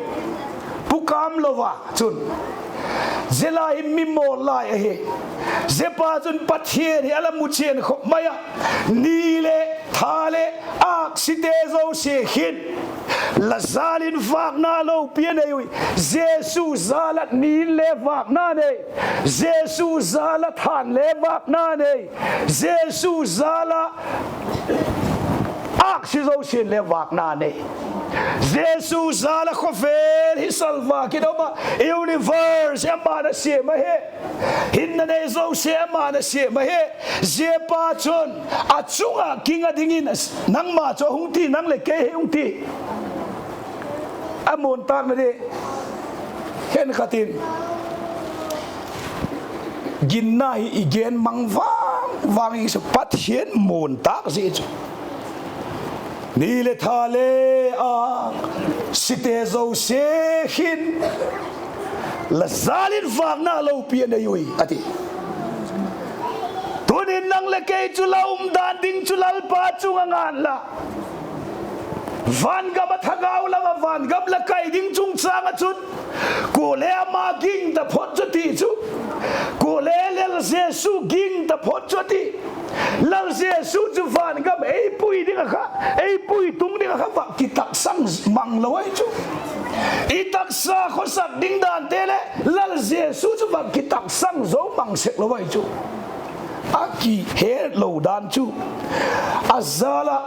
Pu Kamlo a chun, zia lai hi mi mawl lai ahi. Ziapa chun Pathian hi a la mu chian khop mai ah, ni leh tha leh âksite zosia khin la jâl in vâkna lopi a nei ui. Jesu jâl ah ni in le vâkna nei, Jesu jâl ah than le vâkna nei, Jesu jâl ah âksi zosia'n le vâkna nei. Jesu jâl ah khawvel hi salvâk in um ah, universe ama'n a siam ahi. Hinna nei zosia ama'n a siam ahi. Ziapa chun a chung ah ging a dingin, nangma chu a hung ti, nang leh kei hi hung ti. A muan tâkna di, khenkhat in ginna hi i gen mang vang vang i chu Pathian muan tâk zia chu, ni leh tha le âksite zosia khin la jâl in vâkna lopi a nei ui a ti. Tunin nang leh kei chu la umdan ding chu Lalpa chung a ngan la, vangam ah thagau lam ah vangam la kai ding chungchâng ah chun, kuale ama ging taphot chu ti chu, kuale Lal Jesu ging taphot chu a ti. Lal Jesu chu vangam ei pui ding ah kha, ei pui tung ding ah kha vak kitaksang mang lo ahi chu. I taksa khawsak ding dante leh Lal Jesu chu vak kitaksang zo mang sek lo ahi chu. A kihet lo dan chu, a jâl ah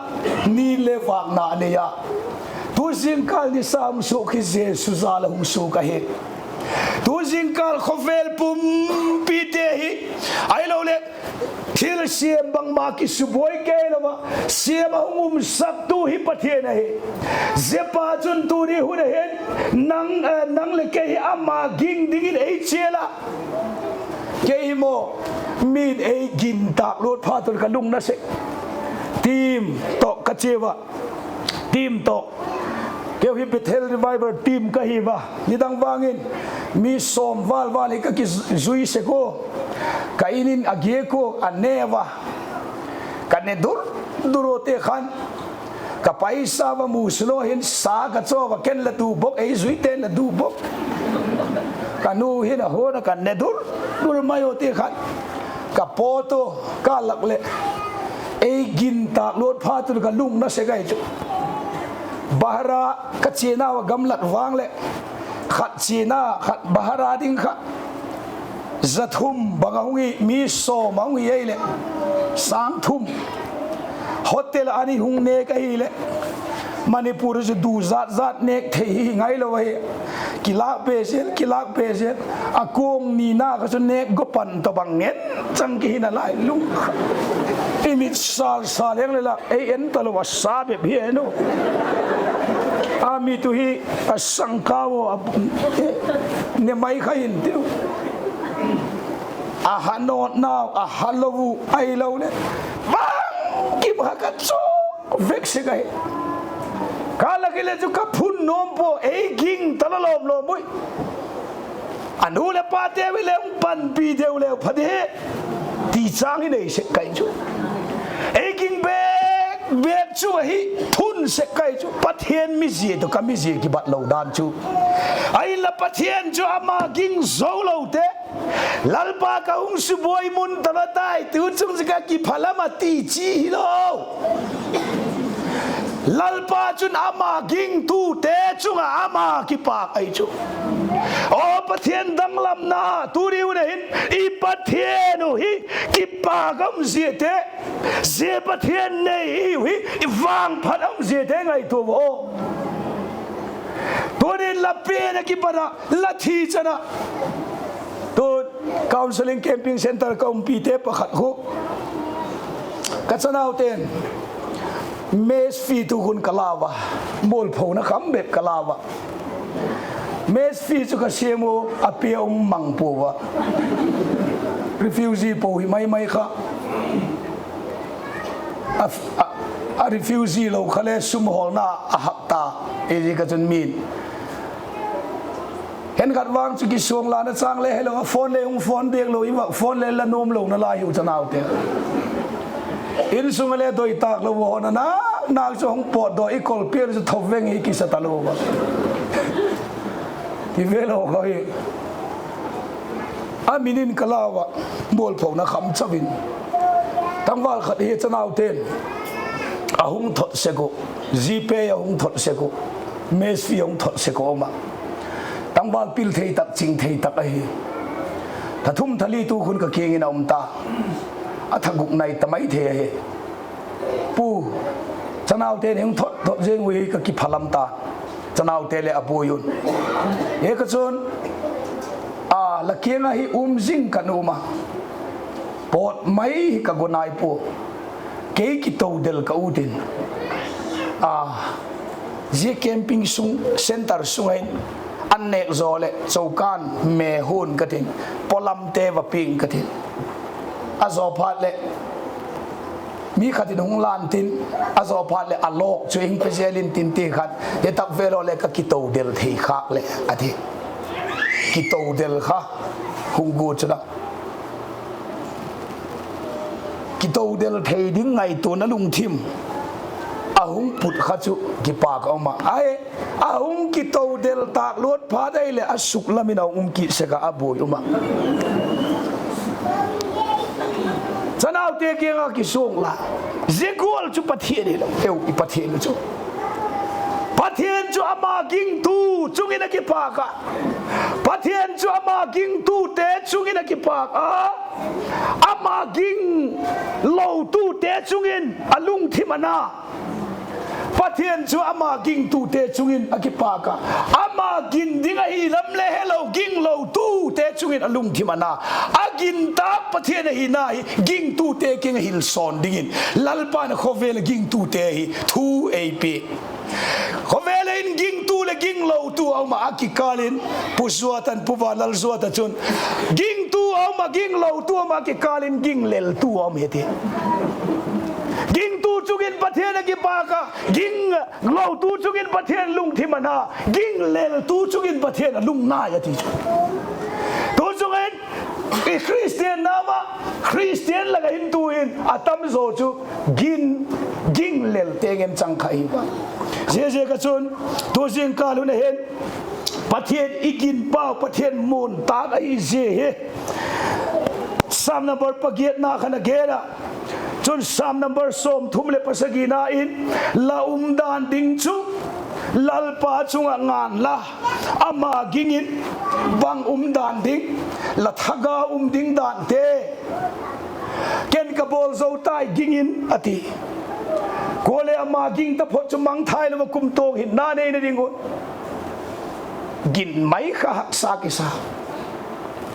ni le vâkna a nei a. Tu zingkâl nisa hung suak hi Jesu jâl ah hung suak ahi. Tu zingkâl khawvel pumpite hi, ahiloleh thilsiam bangma kisubuai kei lo ah siam a hung umsaktu hi Pathian ahi. Ziapa chun tuni hun a hin nang, eh, nang leh kei hi ama ging dingin ei chial a, kei hi maw, min ei gin tâk lut phat un ka lungna sek, team tawh ka chia ua. team tawh. Keu hi Bethel Revival team ka hi ua, nidang vang in mi sawm val val hi ka kizui sek ua, ka in in a giak ua, a ne ua, ka ne dur dur ua te khan, ka paisa va mu silo hin sa ka chaw ua, ken la du bawk, ei zuite'n la du bawk. Ka nu hin a huan a, ka ne dur dur mai ua te khan, ka pawt ua, ka lak leh ei gin tâk luat phat un ka lungna sek ahi chu. Bahara ka chianau a gamlat vang leh, khat chiana khat bahara ding kha za thum bang a hung hi, mi sawm a hung hi ei leh, sâng thum. Hotel a ni hung nêk ahileh, Manipur chu du zat zat nêk thei hi ngailo ahi. Kilâk be zel, kilâk be zel. A kuang nina kha chu nêk go pan tawhbang ngen chang kihi nalai lung kha. I mit sal sal leng le la ei en talo a sa bep hi en u. A mit u hi a sangkau a, ne mai kha in tiu. A ha nawtnau, a ha lo u ahiloleh bangkim kha ka chawk vek sek ahi. Ka lak i le chu ka phun nuam pua, ei ging ta la lawm lawm ui. A nu leh pate hileh hung panpi deu leu pha di hi, ti châng hi nei sek kai chu. Ei ging bêk bêk chu ahi, thun sek kai chu. Pathian mizia tawh ka mizia kibat lo dan chu. Ahinla Pathian chu ama ging zo lote, Lalpa ka hung subuai mun ta la tai, tu chung chu ka kiphalam a ti chi hilo. Lalpa chun ama gingtute chung ah ama kipâk ahi chu. Aw Pathian danglamna, tuni hun a hin i Pathian uh hi kipâk a um ziate, zia Pathian nei i uh hi i vangphat a um ziate ngaitua aw. Tunin la pian a kipat ah, la thi chan ah, tu counselling camping centre ka umpite pakhat khu, ka chanaute'n mess fee tu hun ka lau a, mualphona kham bep ka lau a. Mess fee chu ka siam u, a pia um mang pua a. Refugee po hi mai mai kha. A, a, a refugee lo kha le sum hawlna a hak ta. Ei zi ka chun min khenkhat vang chu kisuang lana châng le helo a, phone le hung phone diak lo, i vak phone le la nuam lo nalai hiu chanaute. Insung a le doi tâk lo u hawna nâk nâk chu hung pawtdaw, i kol pial chu tho veng hi kisa talo a. Ti ve lo kha hi. A min in ka lau a, mualphona kham chau in. Tangval khat hi chanaute'n a hung thot sek uh, GPay a hung thot sek uh, mess fee a hung thot sek uh um a. Tangval pil thei tak, ching thei tak ahi. Tha thum tha li tu khun ka kiang in a um ta. A tha guk nai ta mai thei ahi. Pu, chanaute ni hung thot thot zing ui, ka kiphalam ta. Chanaute leh a buai un. Hi ka chun, a, la kiang ah hi um zing ka nuam a, pawt mai hi ka gu nai pua. Kei kitodel ka ut in, a, zia camping sung, centre sung ah hin an nêk zaw leh chokan me hun ka tin, pawlamte va piang ka tin. A zaw phat leh mi khat in hung lan tin, a zaw phat leh a lawk chu hing pe zel intin ti khat, hi tak velo leh ka kitodel thei khâk leh a ti. Kitodel kha hung gu chu la, kitodel thei ding ngaituana lungthim a hung put kha chu kipâk a um a. Ai, a hung kitodel tâk luat phat ai leh a suklam in a hung um kit sek a, a buai um a. Chanaute kiang ah kisuang la, zia gual chu Pathian hilo, eu i Pathian chu. Pathian chu ama gingtu chung in a kipâk a. Pathian chu ama gingtute chung in a kipâk a. Ama ging lotute chung in a lungthim a na. Pathian chu ama gingtute chung in a kipâk a. Ama gin ding ahi lam le helo, ginglotute chung in a lungthim a na. A gin tâk Pathian ahina hi gingtute kiang ah hil sawn dingin Lalpa'n a khawvel ah gingtute hi thu ei pia. Khawvel ah hin gingtu leh ginglotu a um a, a kikâl in Pu Zuat an, Pu Vanlalzuat a chun, gingtu a um a, ginglotu a um a, a kikâl in gingleltu a um hi ti. Gingtu chung in Pathian a kipâk a, ginglo tu chung in Pathian lungthim a na, ginglel tu chung in Pathian a lungnai a ti chu. Tu chung in i Khristian nau ah, Khristian lak ah hin tu in a tam zaw chu gin, ginglel te ngen chang kha hi a. Ziaziak ah chun tu zingkâl hun a hin Pathian i gin pau, Pathian muan tâk ahi zia hi Sam number pagiatna khan a gen a. Chun Sam number sawmthum leh pasagina in, La umdan ding chu Lalpa chung ah ngan la, ama ging in, bang umdan ding, la thagau um ding dante ken ka bawl zo tai ging in, a ti. Kuale ama ging taphot chu mangthai lo ah kumtuang hinna neina ding uh gin mai kha haksa kisa.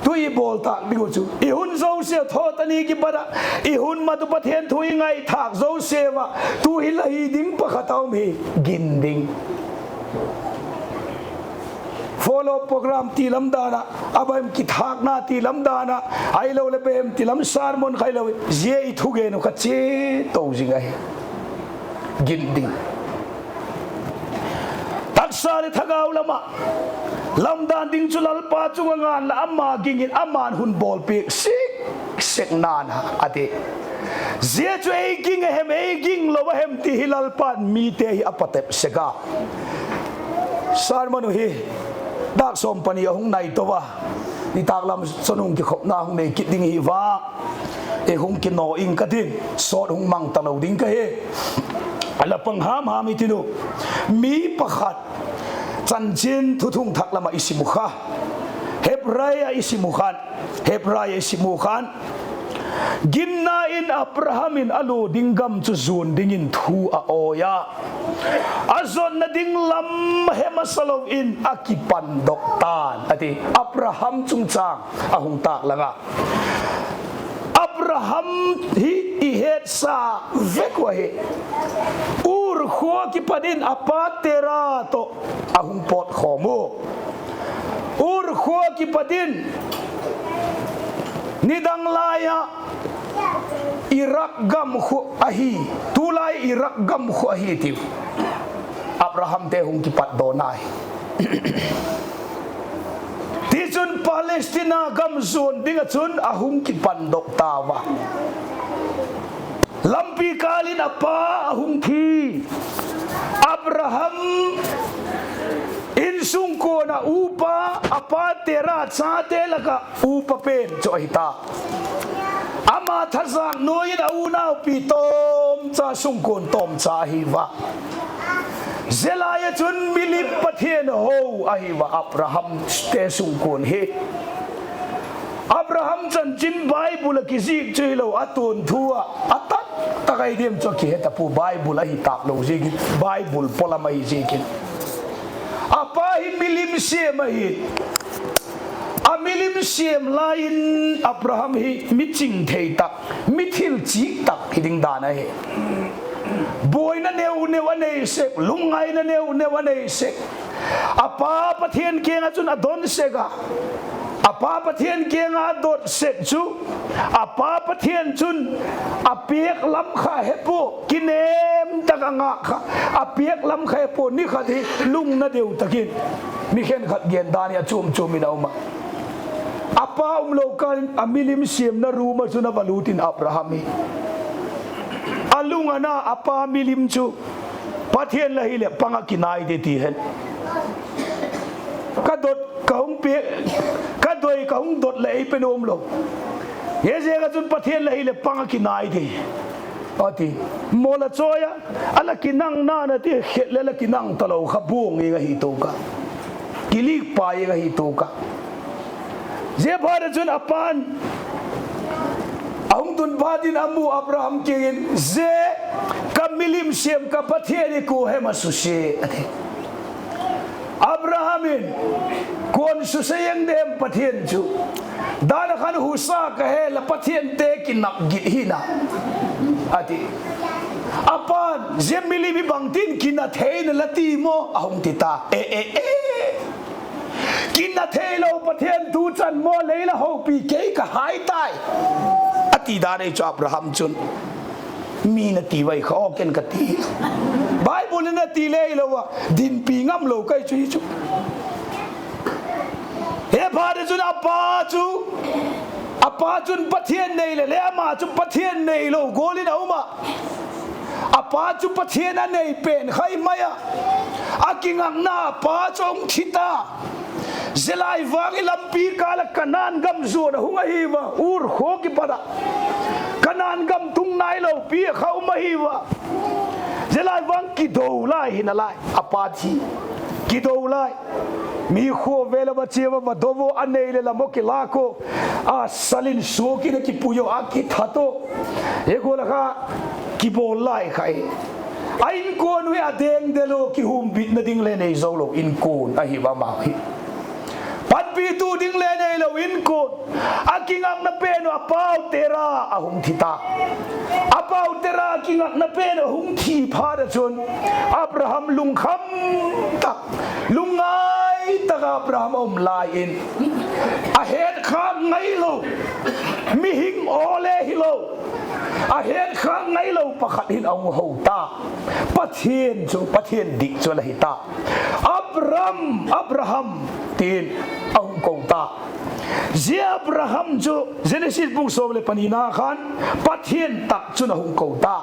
Tu i bawl tâk ding uh chu i hun zosia, thawt a ni kipat ah i hun mat uh Pathian thu i ngaithâk zosiau ah tu hi la hi ding pakhat a um hi, gin ding. Follow program ti lam dan ah, a bang kithâkna ti lam dan ah, ahiloleh bang ti lam sermon kha hilo, zia i thugen uh kha chia to zing ahi. Gin ding. Taksa leh thagau lam ah, La umdan ding chu Lalpa chung ah ngan la, ama ging in, ama'n hun bawlpiak sik sek nan a, a ti. Zia chu ei ging a hem, ei ginglo a hem ti hi Lalpa'n mite hi a patep sek a. Sermon uh hi dâk sawm pani a hung nai to a, nitâk lam chun hung kikhopna hung nei kit ding hi va, ei hung kinaw ing ka tin, sawt hung mang talo ding ka hi. A la pang ham ham i tin uh, mi pakhat chanchin thuthung thak lam ah i sim uh kha, Hebrai ah i sim uh khan, Hebrai ah i sim uh khan, Ginna in Abraham in a lua ding gam chu zuan dingin thu a awi a, a zotna ding lam he masa lo in a kipandok ta'n, a ti. Abraham chungchâng a hung tâk lang a. Abraham hi i hetsa vek uh ahi. Ur khua kipat in a pa Tera tawh a hung pawt khawm u. Ur khua kipat in nidang lai ah Irak gam khu ahi, tulai Irak gam khu ahi tiu, Abrahamte hung kipatdawna hi. Tichun Palestina gam zuan ding ah chun a hung kipandok tau a. Lampi kâl in a pa a hung thi. Abraham insungkuan ah upa, a pa Tera chate lak ah upa pen chu ahi ta. Ama thazak nuai in a unaupi tawmcha, sungkuan tawmcha ahi va. Zia lai ah chun milim pathian ho ahi va Abrahamte sungkuan hi. Abraham chanchin Bible ah kizik chu hilo, a tuanthu ah a tak tak ahi diam chu a kihe ta pua, Bible ahi tâk lo ziakin, Bible pawlam ahi ziakin. A pa hi milim siam ahi. A milim siam lai in Abraham hi mi ching thei tak, mi thil chik tak hi ding dan ahi. Buaina neu neu a nei sek, lungngaina neu neu a nei sek. A pa Pathian kiang ah chun a don sek a. A pa Pathian kiang ah a dot sek chu, a pa Pathian chun a piak lam kha he pua, kinêm tak a ngâk kha, a piak lam kha he pua, ni khat hi lungna deu tak in, mi khenkhat gen dan hi a chuam chuam in a um a. A pa umlo kâl in a milim siamna room ah chun a va lût in Abraham hi a lung a na, a pa milim chu, Pathian la hileh pang ah kinai di ti hen. Ka dot ka hung pe, ka doi ka hung dot leh ei pe nuam lo. Hiziak ah chun Pathian la hileh pang ah kinai di, a ti. Mawl a chawi a, a la kinang nan a ti khet leh la kinang talo kha buang ing ahi tu ka, kilik pai ing ahi tu ka. Ziaphat ah chun a pa'n a hung tun phat in a mu Abraham kiang in, zia ka milim siam ka Pathian hi kua hem a susia, a ti. Abraham in, kua'n susia eng dem Pathian chu? Dan a khan husa ka he, la pathiante kinâk git hi na, a ti. A pa'n, zia milim hi bangtin kina thei na la ti maw? A hung ti ta. E, e, e. Kina theilo Pathian tu chan maw lei la hopi kei ka hai tai, a ti dan ahi chu Abraham chun. mi na ti vai kha aw ken ka ti. Bible in a ti le hilo a, dinpi ngam lo kai chu hi chu. He phat chun a pa chu, a pa chun Pathian nei le le ama chu Pathian neilo gual in a um a. A pa chu Pathian a nei pen khai mai a, a kingakna a pa chu hung thi ta. Zia lai vang i lampi kâl ah Kanaan gam zuan a hung ahi va, Ur khua kipat ah. Kanaan gam tung nailo pi a kha um ahi va. Zia lai vang kido lai hi nalai, a pa thi. Kido lai. Mi khua vêl a va chia va, va do ua, a nei leh lam aw kilâk ua, a sal in suak in a kipui ua, a kithat ua. Hi gual a kha kibawl lai kha hi. A inkuan ui a dengdel ua, kihumbitna ding le nei zo lo inkuan ahi va amau hi. Panpitu ding le neilo inkuan. A kingakna pen uh a pau Tera a hung thi ta. A pau Tera kingakna pen uh a hung thi phat ah chun Abraham lungkham tak, lungngai tak ah Abraham a um lai in, a hetkhâk ngailo, mihing aw le hilo, a hetkhâk ngailo pakhat hin a hung ho ta. Pathian chu, Pathian dik chu la hi ta. Abram, Abraham, ti'n a hung ko ta. Zia Abraham chu Genesis bung sawm leh panina khan Pathian tak chun a hung ko ta.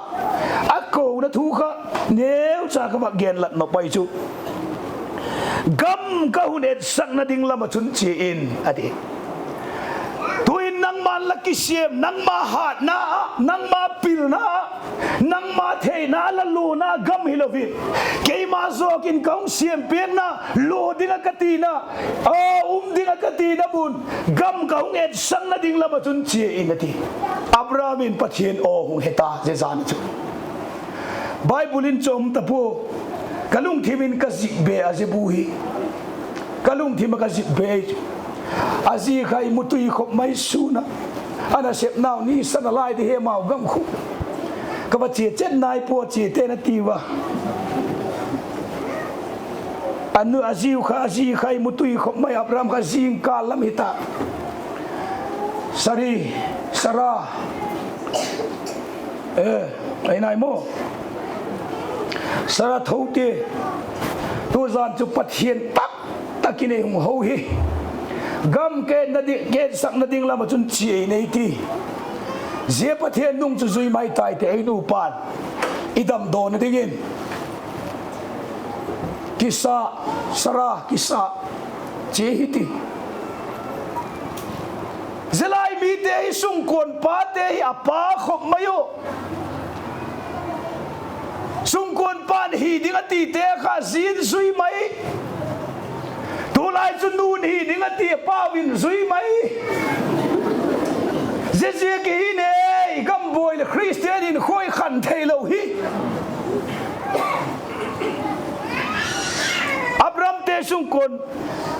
A kona thu kha neucha ka va genlat nop ai chu, gam ka hun etsakna ding lam ah chun chia in, a ti. Tu'in nangma'n la kisiam, nangma hâtna ah, nangma pilna ah, nangma theina la luana gam hilo in, keima zawk in ka hung siam piakna, lua ding ah ka tina, a um ding ah ka tina mun, gam ka hung etsakna ding lam ah chun chia in, a ti. Abraham in Pathian aw hung he ta zia zan ah chu. Bible in chawm ta pua, ka lungthim in ka zik be a zia bu hi. Ka lungthim ah ka zik be chu, a zi khai mu tui khop mai sûn ah, a nasepnau nisan a lai di he mau gam khu. Ka va chia chet nai pua, chiate na ti ua. A nu a ziu kha, a zi khai mu tui khop mai, Abraham kha zingkâl lam hi ta. Sari, Sara, e, ai nai maw. Sara tho ti, tu zan chu Pathian tak tak in ei hung ho hi. Gam ketna di, ketsakna ding lam ah chun chia in ei ti. Zia Pathian nung chu zui mai tai ti ei nupa'n i damdawna dingin. Kisa, Sara kisa, chia hi ti. Zia lai mite hi sungkuan pate hi a pa khop mai u. Sungkuan pa'n hi ding a tite kha zi'n zui mai. Tulai chu nu'n hi ding a ti a pau in zui mai. Ziaziak hi nei, gam buai leh Khristian in khoi khan theilo hi. Abrahamte sungkuan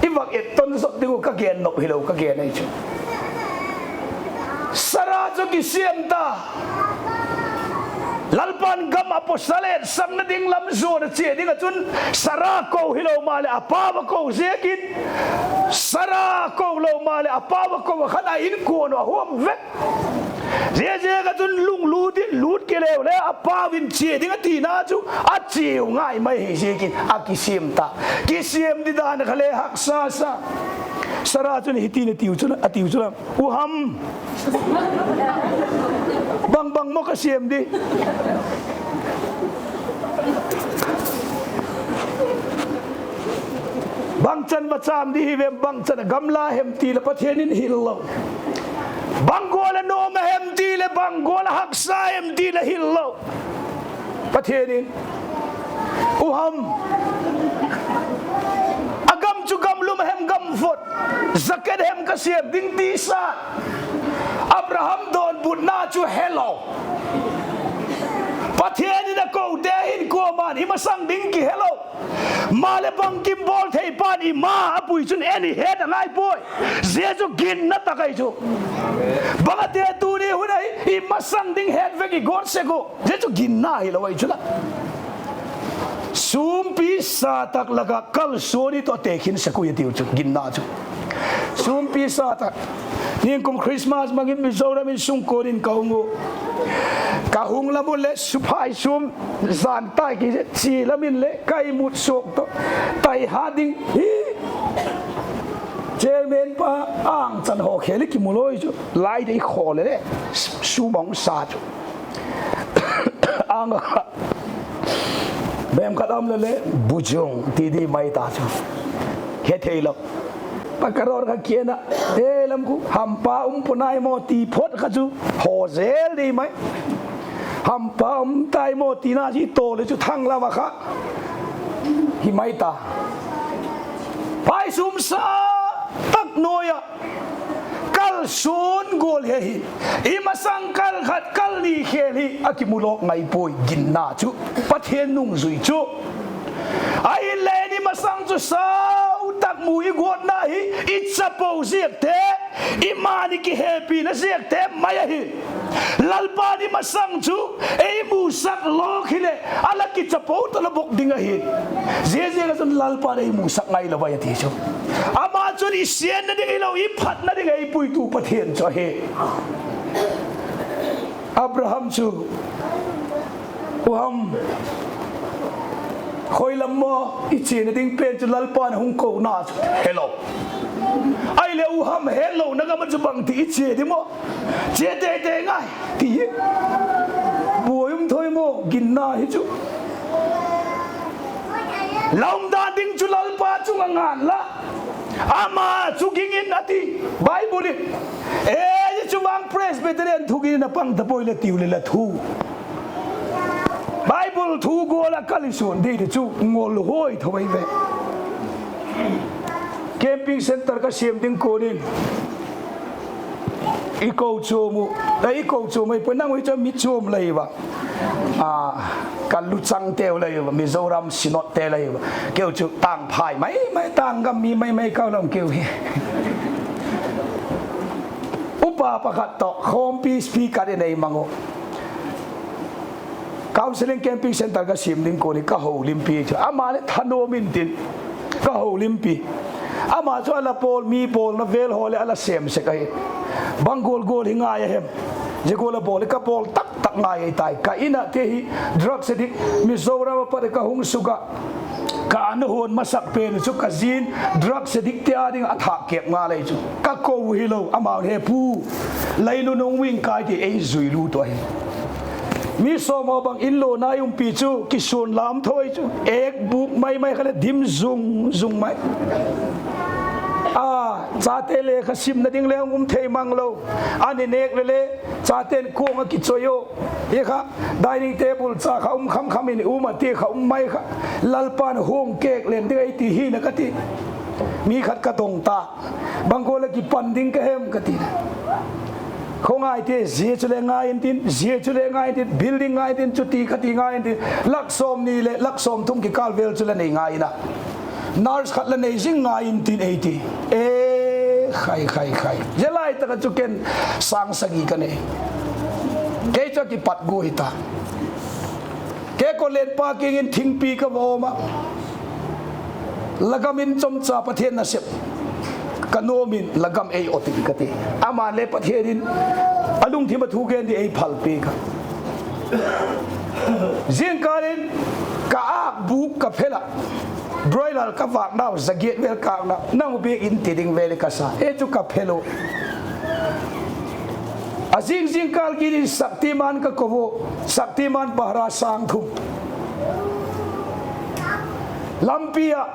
i vak et ton zot ding uh ka gen nop hilo ka gen ahi chu. Sara chu kisiam ta. Lalpa'n gam a pawsal etsakna ding lam zuan a chia ding ah chun Sara ko hilo maleh a pau a ko ziakin, Sara ko lo maleh a pau a ko a khan a inkuan uh a huam vek. Ziaziak ah chun lunglut in lut kileu le a pau in chia ding a tina chu a chiau ngai mai hi ziakin a kisiam ta. Kisiam di dan kha le haksa sa. Sara chun hiti'n a tiu chu la, a tiu chu la, U Ham, bang bang maw ka siam di? Bangchan va châm di hi vem, bangchan a gamla hem ti leh Pathian in hil lo. Bang gual a nuam a hem ti leh, bang gual a haksa hem ti leh hil lo. Pathian in, U Ham, a gam chu gam lum a hem gam vot, jacket hem ka siam ding ti sa. Abraham dawnbutna chu helo. Pathian in a kote hin kuama'n i masang ding kihelo. Maleh bangkim bawl thei pa'n i ma a pui chun en i het a ngai puai. Zia chu ginna tak ahi chu. Bang a te tuni hun ahi, i masang ding het vek i gawt sek uh. Zia chu ginna hilo ahi chu la. Sûmpi sa tak lak ah kalsuan i tawh a tekhin sek ui a tiu chu, ginna chu. Sumpi sa tak. Ningkum Christmas mang in Mizoram in sungkuan in ka hung u. Ka hung lam u leh suphai sum zan tai ki chia lam in leh ka imut suak tawh tai ha ding hi. Chairman pa, angchan haw khel i kimu lawi chu, lai dei khaw le le, sum hung sa chu. Ang a, bem khat am le le, bujung ti di mai ta chu. He thei lo. Pakaror kha kian a, e lam khu, hampa um pu nai maw ti phot kha chu, haw zel di mai. Hampa um tai maw tina chi tawl le chu thang lam a kha. Hi mai ta. Phai sum sa tak nuai ah, kal suan gual he hi. I masang kal khat kal ni khel hi a kimu lawk ngai puai, ginna chu, Pathian nungzui chu. Ahinle i masang chu sau tak mu i guatna hi, i chapo ziakte, i mani kihepina ziakte mai ahi. Lalpa'n i masang chu ei musak lawk hileh a la kichapo ta lo bawk ding ahi. Ziaziak ah chun Lalpa'n ei musak ngai lo ai a ti chu. Ama chun i siatna ding hilo, i phatna ding ei puitu Pathian chu ahi. Abraham chu, U Ham, khoi lam maw i chiana ding pen chu Lalpa'n a hung kona chu helo. Ahileh U Ham, hetlona gam ah chu bangti i chia di maw? Chia tei tei ngai, ti hi. Buai um thoi maw, ginna hi chu. La umdan ding chu Lalpa chung ah ngan la, ama chu ging in a ti. Bible in, e, zia chu vang Presbyterian thugin a pang ta puai le tiu le la thu. Bible thu gual ah ka li suan di ti chu ngol huai tho ai ve. Camping centre ka siam ding kuan in, i kochuam u, i kochuam ai puai, nang u hi chu mi chuam lai va. A, ka luchangteu lai va, Mizoram Synodte lai va. Keu chu tângphai mai mai, tâng gam mi mai mai kau lam keu hi. Upa pakhat tawh khawmpi speaker in ei mang u. Counselling camping centre ka siam ding kuan in ka holimpi chu, ama leh thanuam intin ka holimpi. Ama chu a la pawl, mi pawlna vel haw leh a la sêm sek ahi. Bang gual gual hi ngai a hem? Zia gual a bawl hi ka bawl tak tak ngai ahi tai. Ka in ah te hi drugs addict, Mizoram a pat ka hung suk ah, ka ana huan masak pen chu ka zi'n drugs addictte â ding ah a thâk kêp ngal ahi chu. Ka ko hilo, amau he pu, lei nunung wing kai ti ei zui lut u ahi. Mi sawm haw bang in lo nai umpi chu kisuan lam tho ahi chu. Êk bûk mai mai kha leh dim zung zung mai. A, chate lekha simna ding le hung um thei mang lo. A ni nêk le le, chate'n kuang ah kichoi u. Hi kha, dining table cha kha um kham kham in um a ti kha um mai kha. Lalpa'n hung kêk len ding ahi ti hi na ka ti. Mi khat ka dong ta. Bang gual a kipan ding ka hem ka ti. Khawngaite zia chu le ngai intin, zia chu le ngai intin, building ngai intin, chuti kha ti ngai intin, lak sawmni leh lak sawmthum kikâl vel chu la nei ngai in a, nurse khat la nei zing ngai intin ei ti. E, khai khai khai, zia lai tak ah chu ken sâng sagi ka nei. Kei chu a kipat gua hi ta. Kei Kawlenpa kiang in thingpi ka va awm ah, la gam in chomcha Pathian nasep ka nuam in, la gam ei awt in ka ti. Ama'n le Pathian in a lungthim ah thu gen di ei phalpi ka. Zingkâl in ka âk bûk ka phel ah, broiler ka vâknau za giat vel kâkna, nang u biak in ti ding vel ka sa e chu ka phel u. A zing zingkâl kit in Shaktiman ka ko u, Shaktiman para sâng thum. Lampi ah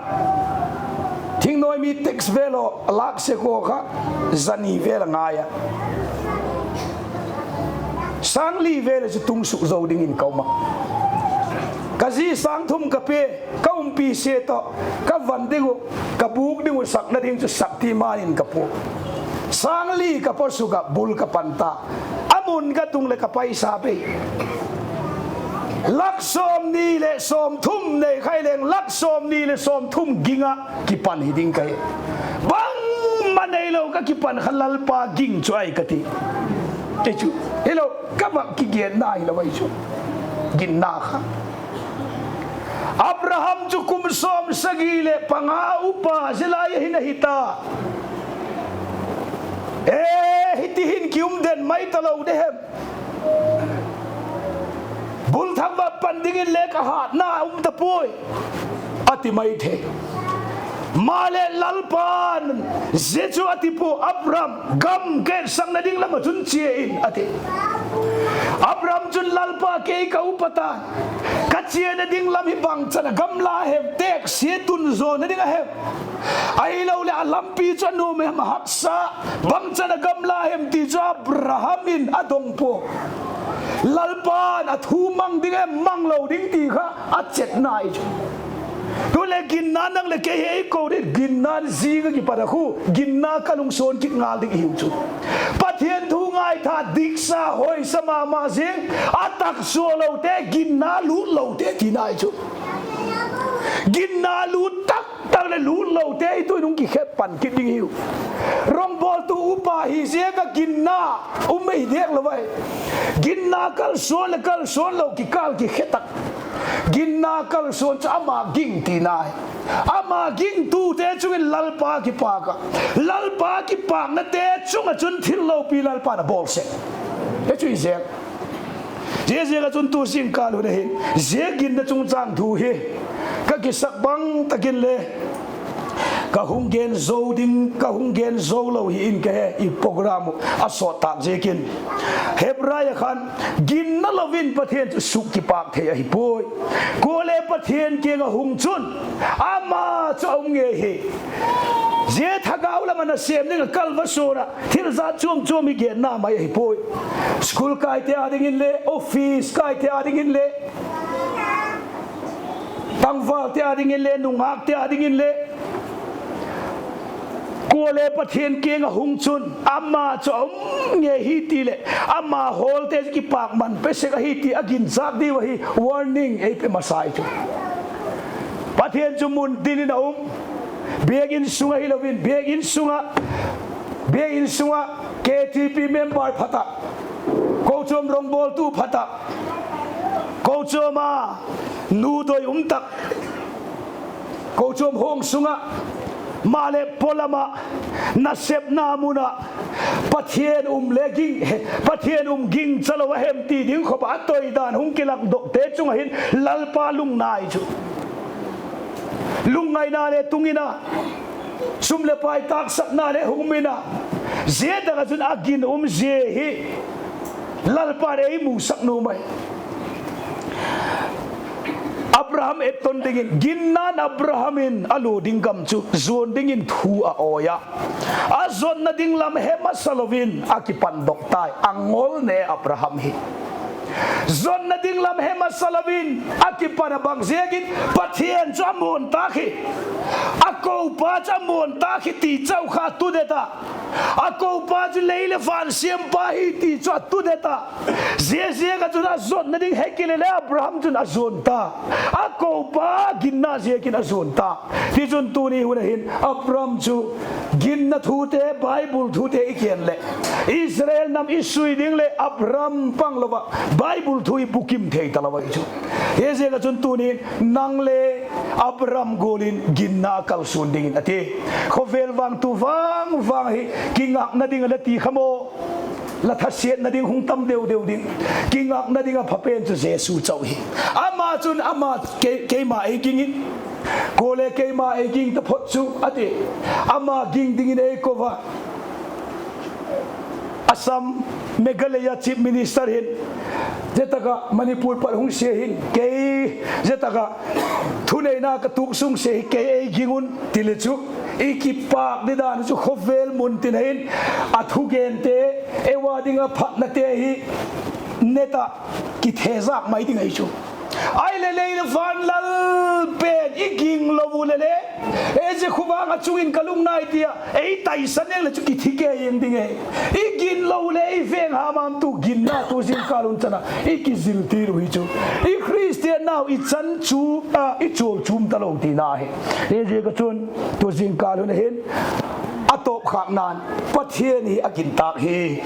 thingnawi mi tax vel a lâk sek ua kha, za ni vel a ngai a, sâng li vel a chu tung suk zo dingin ka um a. Ka zi sâng thum ka pe, ka umpi sia tawh, ka van ding uh, ka bûk ding uh sakna ding chu Shaktiman in ka pua. Sâng li ka paw suk ah bul ka pan ta. A mun ka tung leh ka paisa bei. Lak sawmni leh sawmthum nei khai leng lak sawmni leh sawmthum ging ah kipan hi ding ka hi. Bangma neilo ka kipan kha Lalpa ging chu ahi ka ti. Ei chu, hilo, ka va kigenna hilo ahi chu. Ginna kha. Abraham chu kum sawmsagi leh panga upa zia lai a hin ahi ta. E, hiti hin ki um den mai talo de hem? Bul thak va pan dingin le ka hatna um ta puai, a ti mai thei. Maleh Lalpa'n zia chu a ti pua, Abraham, gam ka etsakna ding lam ah chun chia in, a ti. Abraham chun, Lalpa, kei ka upa ta'n, ka chiana ding lam hi bangchan a gamla hem, teksia tun zawna ding a hem, ahiloleh a lampi chu a nuam em, a haksa, bangchan a gamla hem ti chu Abraham in a dong pua. Lalpa'n a thu mang ding em, mang lo ding ti kha a chetna ahi chu. Tuleh ginna nang leh kei hi ei ko ding, ginna'n zing a kipat a khu, ginna kal hung suan kit ngal ding i hiu chu. Pathian thu ngaitha, diksa, hoisa ma ma zing, a tak sua lote, ginna lût lote tina ahi chu. Ginna lût tak tak leh lût lote i tu'n hung kikhet pan kit ding hiu. Rawngbawltu upa hi ziak ah ginna um ei diak lo ai. Ginna kalsuan leh kalsuan lo kikâl kikhe tak. Ginna kalsuan chu ama ging tina ahi. Ama gingtute chung in Lalpa kipâk ah, Lalpa kipâknate chung ah chun thil lopi Lalpa'n a bawl sek. Hi chu i zek. Zia ziak ah chun tu zingkâl hun a hin zia ginna chungchâng thu hi ka kisak bang tak in le ka hung gen zo ding, ka hung gen zo lo hi in ka he, i program uh a sawt tâk ziakin. Hebrai ah khan, ginna lo in Pathian chu suk kipâk thei ahi puai. Kuale Pathian kiang ah hung chun, ama chu a um ngei hi. Zia thagau lam ah nasêm ding ah kal va suan ah thil zat chuam chuam hi genna mai ahi puai. School kaite â dingin le, office kaite â dingin le, tangvalte â dingin le, nungâkte â dingin le, kuale Pathian kiang ah hung chun ama chu a um ngei hi ti leh, ama hawlte chu kipâkman pe sek ahi ti a ginchâk diu ahi, warning ei pe masa ahi chu. Pathian chu mun tin in a um. Biakin sung ah hilo in, biakin sung ah, biakin sung ah, K T P member phat ah, kochuam rawngbawltu phat ah, kochuam a nu doi um tak, kochuam hawng sung ah, maleh pawlam ah, nasepna mun ah, Pathian um le ging, Pathian um gingcha lo a hem ti ding khop ah a toi dan hung kilakdokte chung ah hin Lalpa lungnai chu, lungngaina le tung in a, sum leh pai tâksakna le hung um in a, zia tak ah chun a ginum zia hi Lalpa'n ei musak nuam ai. Abraham etton dingin, ginna'n Abraham in a lua ding gam chu zuan dingin thu a awi a. A zotna ding lam he masa lo in a kipandok tai, a ngol ne Abraham hi. Zotna ding lam he masa lo in a kipan a, bang ziakin? Pathian chu a muan tâk hi, a kopa chu a muan tâk hi ti chau kha a tudet a. A kopa chu lei leh van siampa hi ti chu a tudet a. Zia ziak ah chun a zotna ding he kile le Abraham chun a zuan ta. A kopa ginna ziakin a zuan ta. Tichun tuni hun ah hin Abraham chu ginna thute, Bible thute i gen leh, Israel nam i sui ding leh Abraham pang lo ah Bible thu i bukim thei talo ahi chu. Hi ziak ah chun tuni'n nang le Abraham gual in ginna kalsuan dingin a ti. Khawvel vangtu vang vang hi kingakna ding a la ti kha maw. La thasiatna ding hung tam deu deu ding. Kingakna ding ah phapen chu Jesu chau hi. Ama chun ama, kei, keima ei ging in, kuale keima ei ging taphot chu a ti. Ama ging dingin ei ko a. Assam, Meghalaya Chief Minister hin, zia tak ah Manipur pat hung sia hin kei, zia tak ah thuneina ka tuak sung sia hi kei ei ging un ti le chu, i kipâk di dan chu khawvel mun tin ah hin a thugente, ei ua ding ah phatnate hi net ah kithezâk mai ding ahi chu. Ahileh lei leh van lal pen i ging lo u leh le, ei zia khawvang ah chung in ka lungnai ti ah ei taisan eng leh chu kithi kei eng ding e. I gin lo leh i veng hamam tu ginna tu zingkâl hun chan ah i kizil ti u hi chu. I Khristian nau i chan chu, a, i chual chum talo tina hi. Hi ziak ah chun tu zingkâl hun ah hin a tawpkhâkna'n Pathian hi a gin tâk hi.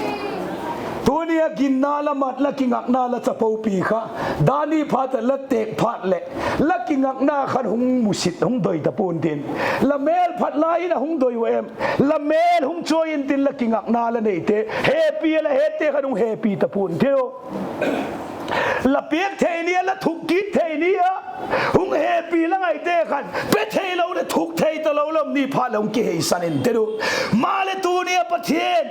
Tuni a ginna la mat, la kingakna la chapopi kha, dan ni phat a la têk phat leh, la kingakna khan hung musit, hung doi ta pua'n tin, la mêl phat lai in a hung doi ua em? La mêl hung chawi intin, la kingakna la neite, hepi a la hette khan hung hepi ta pua'n tin. La piak thei ni a, la thuk kit thei ni a, hung hepi la ngaite khan pe theilo leh thuk thei talo lam ni phat leh hung kiheisan intin u. Maleh tuni a Pathian,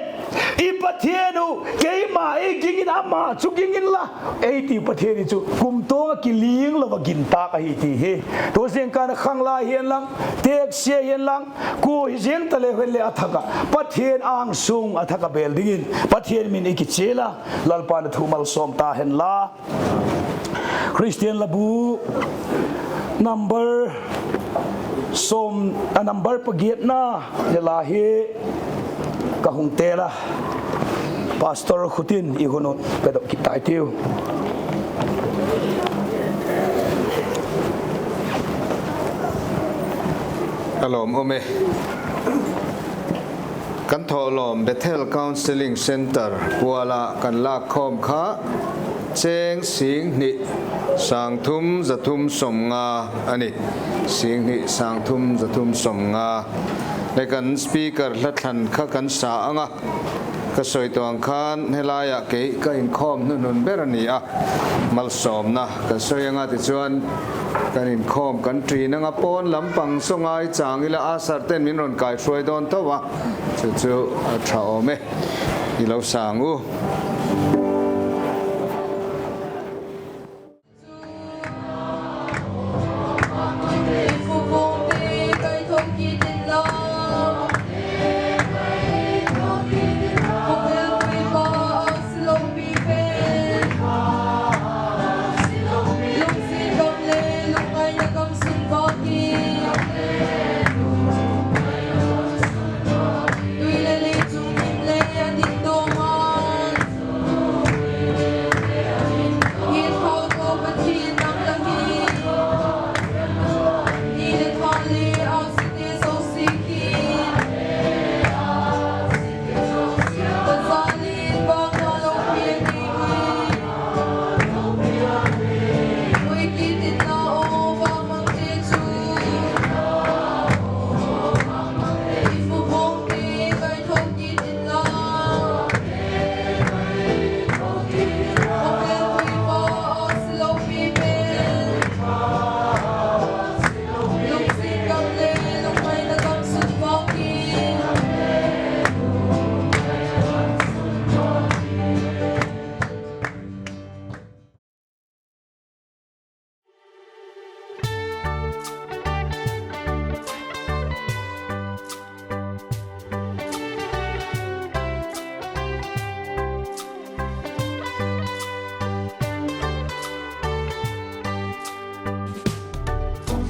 i Pathian uh, keima ei ging in, ama chu ging inla, ei ti Pathian hi chu kumtuang ah kiling lo a gintâk ahi ti hi. Tu zingkal a khanglai hi'n lang, têksia hi'n lang, kua hi ziang ta leu hen leh a thak ah Pathian âng sung a thak ah bêl dingin Pathian min i kichial a, Lalpa'n a thu malsawm ta hen la. Khristian labu number sawm, a number pagiatna hi la hi ka hung tel a, pastor khut in i hun uh pedok kit tai tiu. A lawm um e. Kan thawlawm Bethel Counselling Centre pual ah kan lâk khawm kha chêng sîng hni sâng thum za thum sawmnga a ni. Sîng hni sâng thum za thum sawmnga. Le kan speaker hla thlan kha kan sa âng a, ka sawitawng khan he lai ah kei ka inkhawm hnunhun ber a ni a, malsawmna kan sawi âng a, tichuan kan inkhawm kan ṭin âng a, pawn lam pang sawngai châng ila a sarten min rawn kaihruai dawn tho a, chu chu a ṭha awm e, i lo sâng u.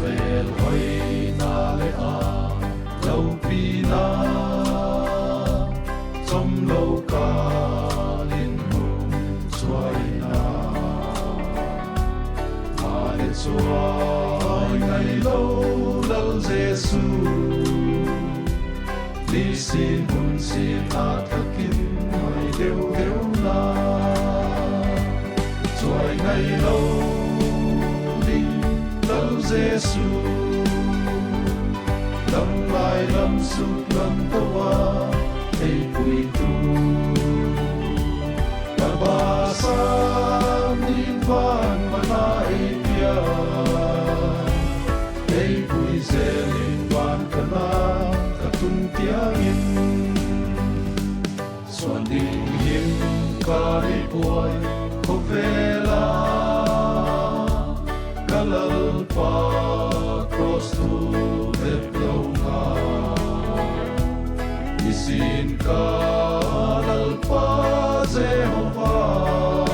Khawvel hoina leh a lopina, chawm lo kâl in hun chuaina, a le chuai ngai lo Lal Jesu, nisin hun sin a thak in mai deu deu la, chuai ngai lo ding Lal Jesu, lam lai lam suk lam tawh a ei puitu, ka basa in van mana ei pia, ei pui zel in van kana ka tun tiang in, suan ding hin ka hi puai khawvel a, ka Lalpa cross thu bep lo nga, nisin ka Lalpa Jehovah,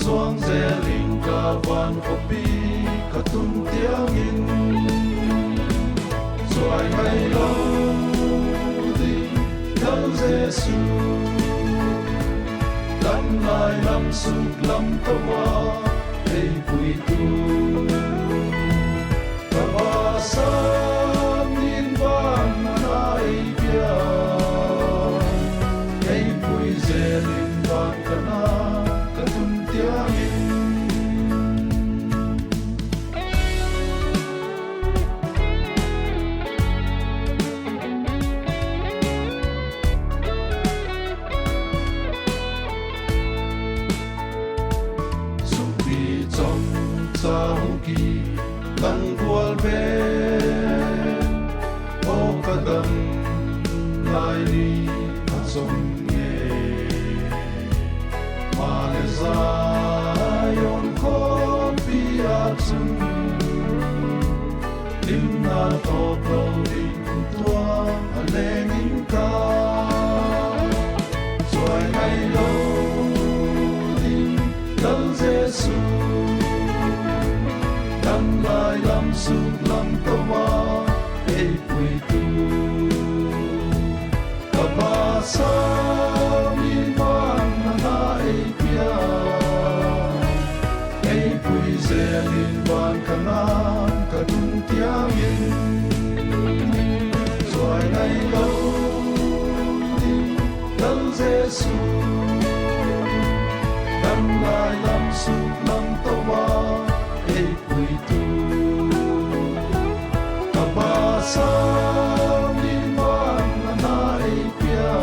suang zel in ka van khawpi ka tun tiang in, chuai ngai lo ding Lal Jesu, lam lai lam suk lam tawh a ei puitu, ka basa in van mana ei pia, ei pui zel in Limna tawp lo ding tua a leng ing ta. Chuai ngailo ding Lal Jesu, dam lai lam suk lam to a ei puitu. Ka basa mi ban a na ei pia, ei pui zel in van ka ngam ka tung tiang in. Chuai ngailo ding Lal Jesu, dam lai lam suk lam to a ei puitu. Ka basa mi ban a na ei pia,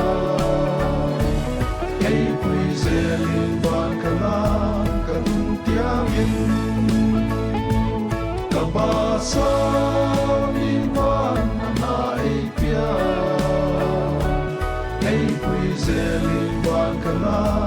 ei pui zel in van ka ngam ka tung tiang in. Ka basa mi ban a na ei pia, ei pui zel in van ka ngam